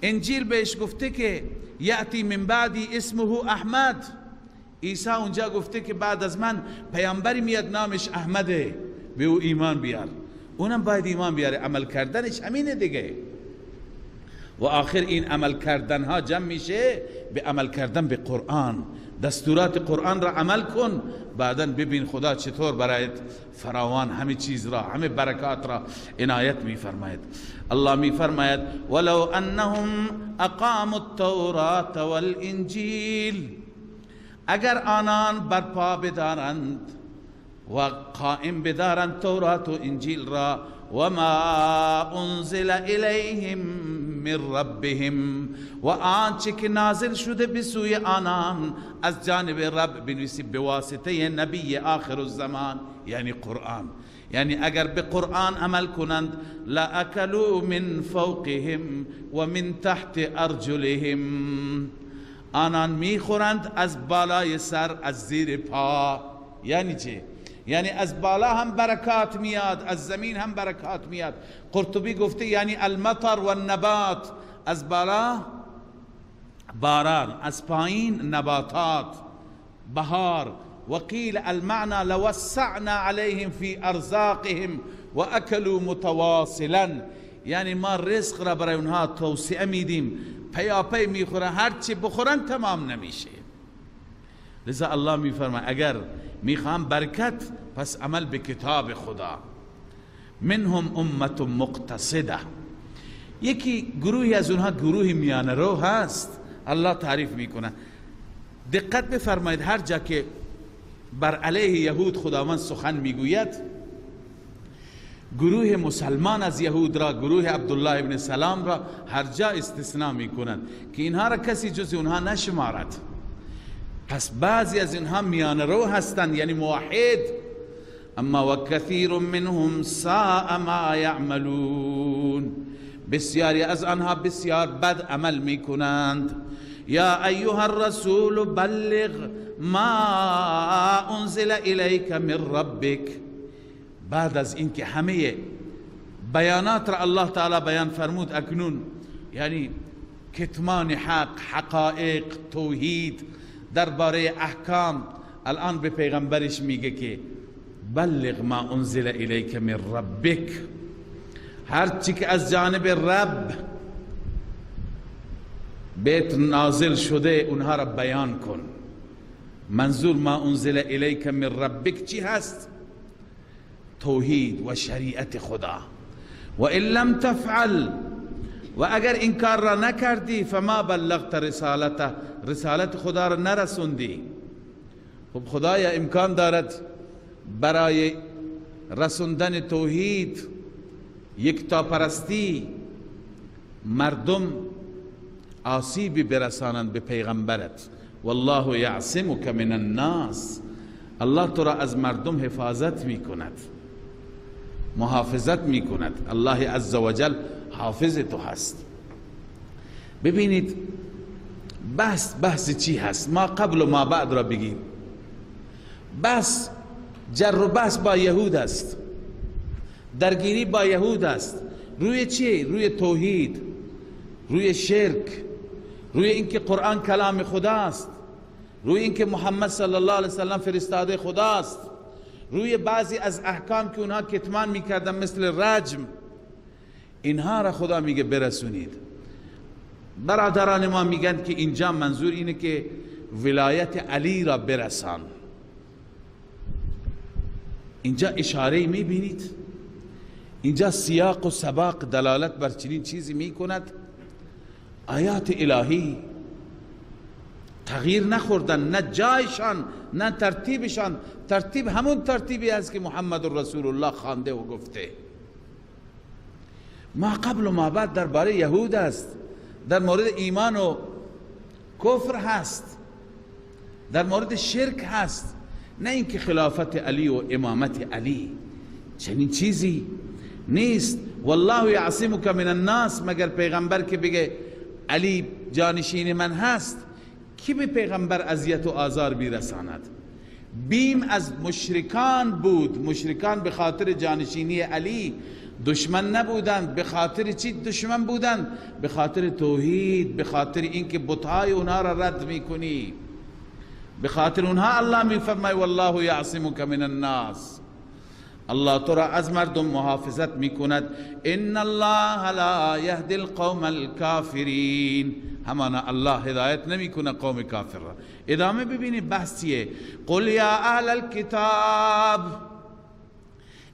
Speaker 1: انجیل بهش گفته که یأتی من بعدی اسمه احمد، عیسی اونجا گفته که بعد از من پیامبری میاد نامش احمده، به او ایمان بیار. اونم باید ایمان بیاره، عمل کردنش همینه دیگه. و آخر این عمل کردنها جمع میشه به عمل کردن به قرآن. دستورات قرآن را عمل کن، بعدا ببین خدا چطور برایت فراوان همه چیز را، همه برکات را عنایت میفرماید. الله میفرماید ولو انهم اقاموا التوراة والانجیل، اگر آنان برپا بدارند و قائم بدارند تورات و انجیل را، و ما انزل الیهم من ربهم، و آنچه که نازل شده به سوی آنان از جانب رب، بنویسی به واسطه نبی آخر الزمان، یعنی قرآن. یعنی اگر به قرآن عمل کنند، لأکلوا من فوقهم و من تحت ارجلهم، آنان میخورند از بالای سر، از زیر پا. یعنی چه؟ یعنی از بالا هم برکات میاد، از زمین هم برکات میاد. قرطبی گفته یعنی المطر و النبات، از بالا باران، از پایین نباتات، بهار. وقیل المعنى لوسعنا عليهم في ارزاقهم واكلوا متواصلا، یعنی ما رزق را برای اونها توسعه میدیم، پیاپی میخورن، هرچی بخورن تمام نمیشه. لذا الله میفرماید اگر میخوام برکت، پس عمل به کتاب خدا. منهم امت مقتصده، یکی گروهی از اونها گروه میانه رو هست، الله تعریف میکنه. دقت بفرمایید، هر جا که بر علیه یهود خداوند سخن میگوید، گروه مسلمان از یهود را، گروه عبدالله ابن سلام را هر جا استثناء میکنند که اینها را کسی جز اونها نشمارد. پس بعضی از اینها میانه رو هستند، یعنی موحد. اما و کثیر منهم ساء ما یعملون، بسیاری از آنها بسیار بد عمل میکنند. یا ایها الرسول بلغ ما انزل الیک من ربک. بعد از اینکه همه بیانات را الله تعالی بیان فرمود، اکنون یعنی کتمان حق، حقایق، توحید، درباره احکام، الان به پیغمبرش میگه که بلغ ما انزل الیک من ربک، هر چی که از جانب رب بیت نازل شده اونها را بیان کن. منظور ما انزل الیک من ربک چی هست؟ توحید و شریعت خدا. و ان لم تفعل، و اگر این کار را نکردی، فما بلغت رسالته، رسالت خدا را نرسوندی. خب خدایا امکان دارد برای رسوندن توحید، یکتاپرستی، مردم آسیبی برسانند به پیغمبرت. والله یعصمک من الناس، الله تو را از مردم حفاظت میکند، محافظت میکند. الله عزوجل حافظ تو هست. ببینید بحث چی هست؟ ما قبل و ما بعد را بگیم. بحث جر و بحث با یهود است، درگیری با یهود است. روی چی؟ روی توحید، روی شرک، روی اینکه قرآن کلام خداست، روی اینکه محمد صلی الله علیه وسلم فرستاده خداست، روی بعضی از احکام که اونها کتمان میکردن مثل رجم. اینها را خدا میگه برسونید. برادران ما میگن که اینجا منظور اینه که ولایت علی را برسان. اینجا اشاره میبینید، اینجا سیاق و سباق دلالت بر چنین چیزی میکند. آیات الهی تغییر نخوردن، نه جایشان نه ترتیبشان. ترتیب همون ترتیبی است که محمد رسول الله خوانده و گفته. ما قبل و ما بعد درباره یهود است، در مورد ایمان و کفر هست، در مورد شرک هست، نه اینکه خلافت علی و امامت علی. چنین چیزی نیست. والله یعصمک من الناس، مگر پیغمبر که بگه علی جانشین من هست، کی به پیغمبر اذیت و آزار بیرساند؟ بیم از مشرکان بود. مشرکان به خاطر جانشینی علی دشمن نبودند. به خاطر چی دشمن بودند؟ به خاطر توحید، به خاطر اینکه بتهای اونها را رد میکنی، به خاطر اونها الله میفرمای والله یعصمک من الناس، الله تو را از مردم محافظت میکند. ان الله لا یهدی القوم الکافرین، همانا الله هدایت نمیکنه قوم کافر را. ادامه ببینید بحث چیه. قل یا اهل الکتاب،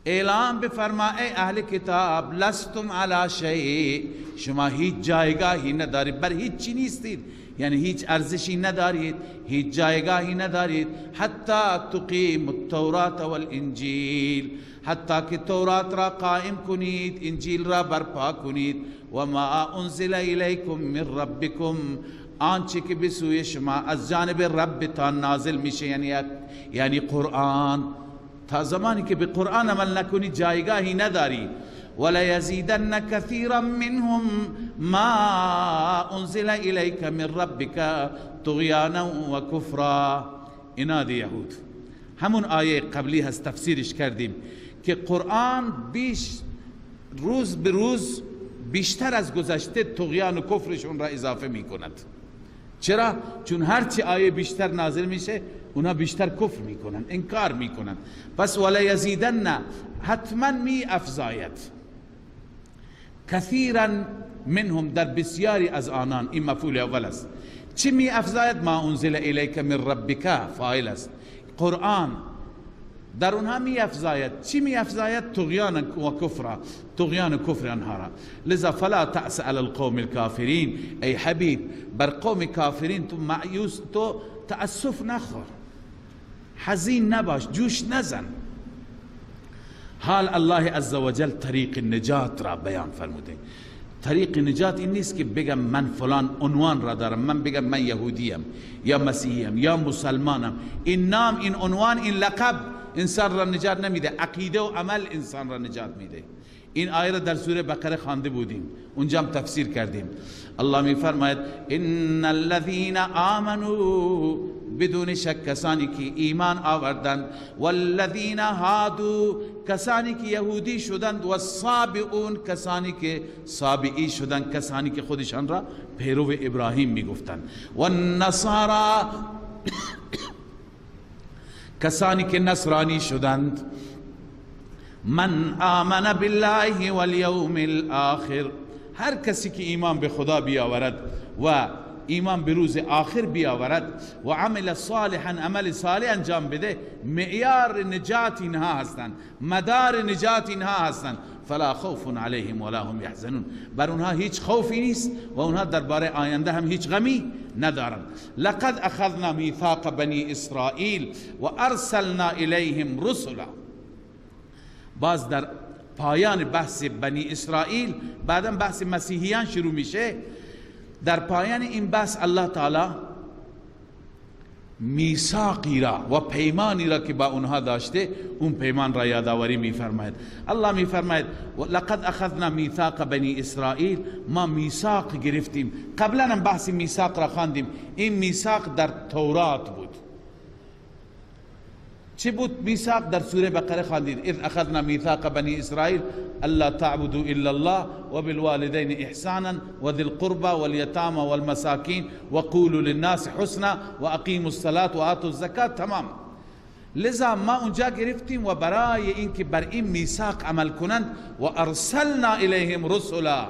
Speaker 1: اعلام بفرما ای اهل کتاب، لستم علی شیء، شما هیچ جایگاهی ندارید، بر هیچ چی نیستید، یعنی هیچ ارزشی ندارید، هیچ جایگاهی ندارید، حتی تقیم التورات والانجیل، حتی که تورات را قائم کنید، انجیل را برپا کنید، و ما انزل الیکم من ربکم، آنچه که به سوی شما از جانب ربتان نازل میشه، یعنی قرآن. تا زمانی که به قرآن عمل نکنی جایگاهی نداری. وَلَيَزِيدَنَّ كَثِيرًا مِّنْهُمْ مَا أُنزِلَ إِلَيْكَ مِنْ رَبِّكَ طُغْيَانًا وَكُفْرًا. اینا دی یهود، همون آیه قبلی هست تفسیرش کردیم که قرآن بیش روز به روز بیشتر از گذشته طغیان و کفرشون را اضافه می کند. چرا؟ چون هرچی آیه بیشتر نازل میشه اونا بیشتر کفر میکنن، انکار میکنن. پس وَلَيَزِيدَنَّ حتما می افزاید، کثیرا منهم در بسیاری از آنان، این مفعول اول است. چی می افزاید؟ ما انزل الیک من ربک، فاعل است. قرآن در اونها می افزاید. چی می افزاید؟ طغیان و کفر، طغیان و کفر آنها را. لذا فلا تأس علی القوم الکافرین، ای حبیب بر قوم کافرین تو مایوس، تو تأسف نخور، حزین نباش، جوش نزن. حال الله عزوجل طریق نجات را بیان فرموده. طریق نجات این نیست که بگم من فلان عنوان را دارم، من بگم من یهودیم یا مسیحیم یا مسلمانم. این نام، این عنوان، این لقب انسان را نجات نمیده. عقیده و عمل انسان را نجات میده. این آیه را در سوره بقره خوانده بودیم، اونجا هم تفسیر کردیم. الله می فرماید ان الذين آمنوا، بدون شک کسانی که ایمان آوردند، والذین هادوا، کسانی که یهودی شدند، والصابئون، کسانی که صابئی شدند، کسانی که خودشان را پیرو ابراهیم میگفتند، والنصارا، کسانی که نصرانی شدند، من آمن بالله والیوم الآخر، هر کسی که ایمان به خدا بیاورد و ایمان به روز آخر بیاورد و عمل صالحا، عمل صالح انجام بده، معیار نجات اینها هستند، مدار نجات اینها هستند. فلا خوف علیهم ولا هم یحزنون، بر اونها هیچ خوفی نیست و اونها درباره آینده هم هیچ غمی ندارند. لقد اخذنا میثاق بنی اسرائیل و ارسلنا الیهم رسلا. باز در پایان بحث بنی اسرائیل، بعدا بحث مسیحیان شروع میشه. در پایان این بحث الله تعالی میثاقی را و پیمانی را که با اونها داشته، اون پیمان را یادآوری میفرماید. الله میفرماید لقد اخذنا میثاق بنی اسرائیل، ما میثاق گرفتیم. قبلا هم بحث میثاق را خواندیم. این میثاق در تورات بود. چه بود میثاق؟ در سوره بقره خواندید، اذ اخذنا میثاق بنی اسرائیل الا تعبدوا الا الله وبالوالدین احسانا وذی القربى والیتامى والمساکین وقولوا للناس حسنا واقیموا الصلاة وآتوا الزکاة. تمام. لذا ما اونجا گرفتیم و برای اینکه بر این میثاق عمل کنند و ارسلنا الیهم رسلا،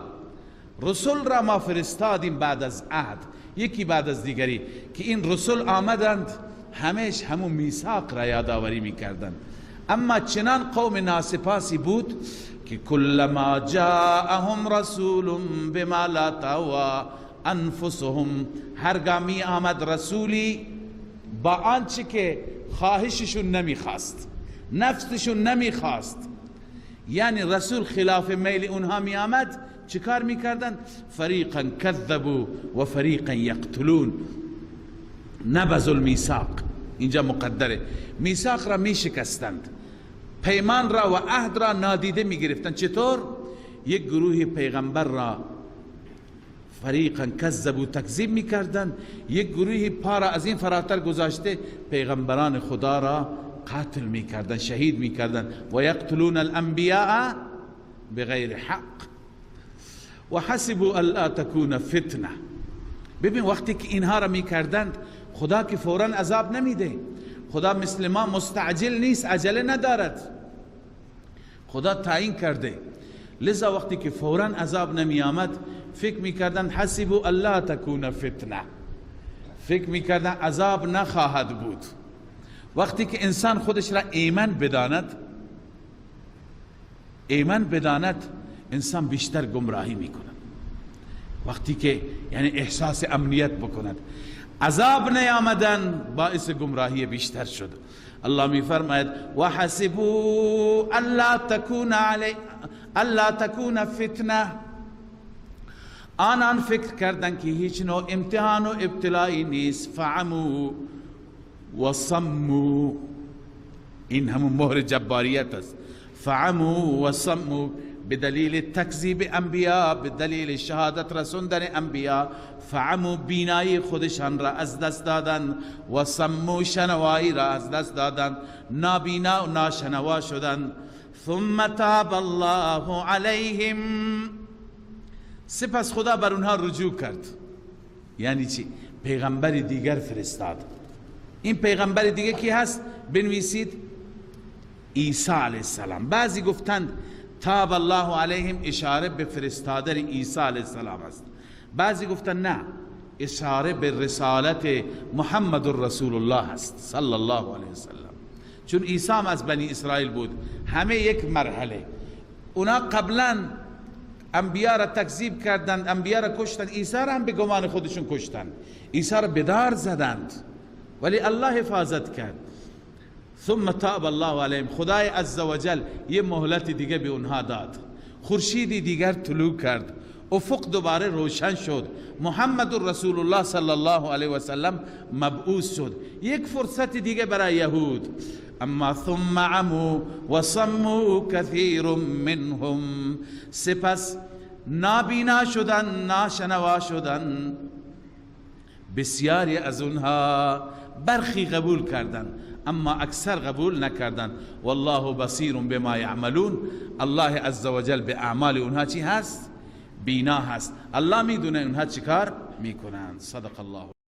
Speaker 1: رسول را ما فرستادیم بعد از عهد، یکی بعد از دیگری، که این رسول آمدند همیش همون میثاق را یادآوری میکردند. اما چنان قوم ناسپاسی بود که کلما جاءهم رسول بما لا تهوى انفسهم، هرگاه می آمد رسولی با آنچه که خواهششون نمیخواست، نفسشون نمیخواست، یعنی رسول خلاف میل اونها می آمد، چیکار میکردند؟ فریقا کذبوا و فریقا یقتلون. نبذ المیثاق، اینجا مقدره، میثاق را میشکستند، پیمان را و عهد را نادیده میگرفتند. چطور؟ یک گروه پیغمبر را فریقا کذبوا تکذیب میکردند، یک گروه پا را از این فراتر گذاشته پیغمبران خدا را قتل میکردند، شهید میکردند. و یقتلون الانبیاء بغیر حق و حسبوا الا تکون فتنه. ببین وقتی که اینها را میکردند، خدا که فوراً عذاب نمیده، خدا مثل ما مستعجل نیست، عجله ندارد، خدا تعیین کرده. لذا وقتی که فوراً عذاب نمی آمد، فکر میکردند حسبوا الا تکون فتنه، فکر میکردند عذاب نخواهد بود. وقتی که انسان خودش را ایمن بداند، ایمن بداند، انسان بیشتر گمراهی میکند. وقتی که یعنی احساس امنیت بکند، عذاب نیامدن باعث گمراهی بیشتر شد. الله می فرماید و حسبوا الا تکون علی الا تکون فتنه، آنان فکر کردن که هیچ نوع امتحان و ابتلایی نیست. فعموا و صموا، این همون مهر جباریت است. فعموا و صموا به دلیل تکذیب انبیا، به دلیل شهادت رسوندن انبیا، فعموا بینایی خودشان را از دست دادن و صموا شنوایی را از دست دادن، نابینا و ناشنوا شدن. ثم تاب الله علیهم، سپس خدا بر اونها رجوع کرد. یعنی چی؟ پیغمبر دیگر فرستاد. این پیغمبر دیگه کی هست؟ بنویسید عیسی علیه السلام. بعضی گفتند تاب الله علیهم اشاره به فرستادن عیسی علیه السلام است، بعضی گفتند نه، اشاره به رسالت محمد رسول الله است صلی الله علیه وسلم، چون عیسی هم از بنی اسرائیل بود. همه یک مرحله، اونا قبلا انبیا را تکذیب کردند، انبیا را کشتند، عیسی را هم به گمان خودشون کشتند، عیسی را به دار زدند، ولی الله حفاظت کرد. ثم تاب الله علیهم، خدای عزوجل یه مهلت دیگه به اونها داد، خورشیدی دیگر طلوع کرد، افق دوباره روشن شد، محمد رسول الله صلی الله علیه و سلم مبعوث شد. یک فرصت دیگه برای یهود. اما ثم عموا و صموا کثیر منهم، سپس نابینا شدن، ناشنوا شدن بسیاری از اونها. برخی قبول کردند اما اکثر قبول نکردند. والله بصیر بما یعملون، الله عزوجل به اعمال اونها چی هست؟ بینا هست. الله میدونه اونها چیکار میکنند. صدق الله.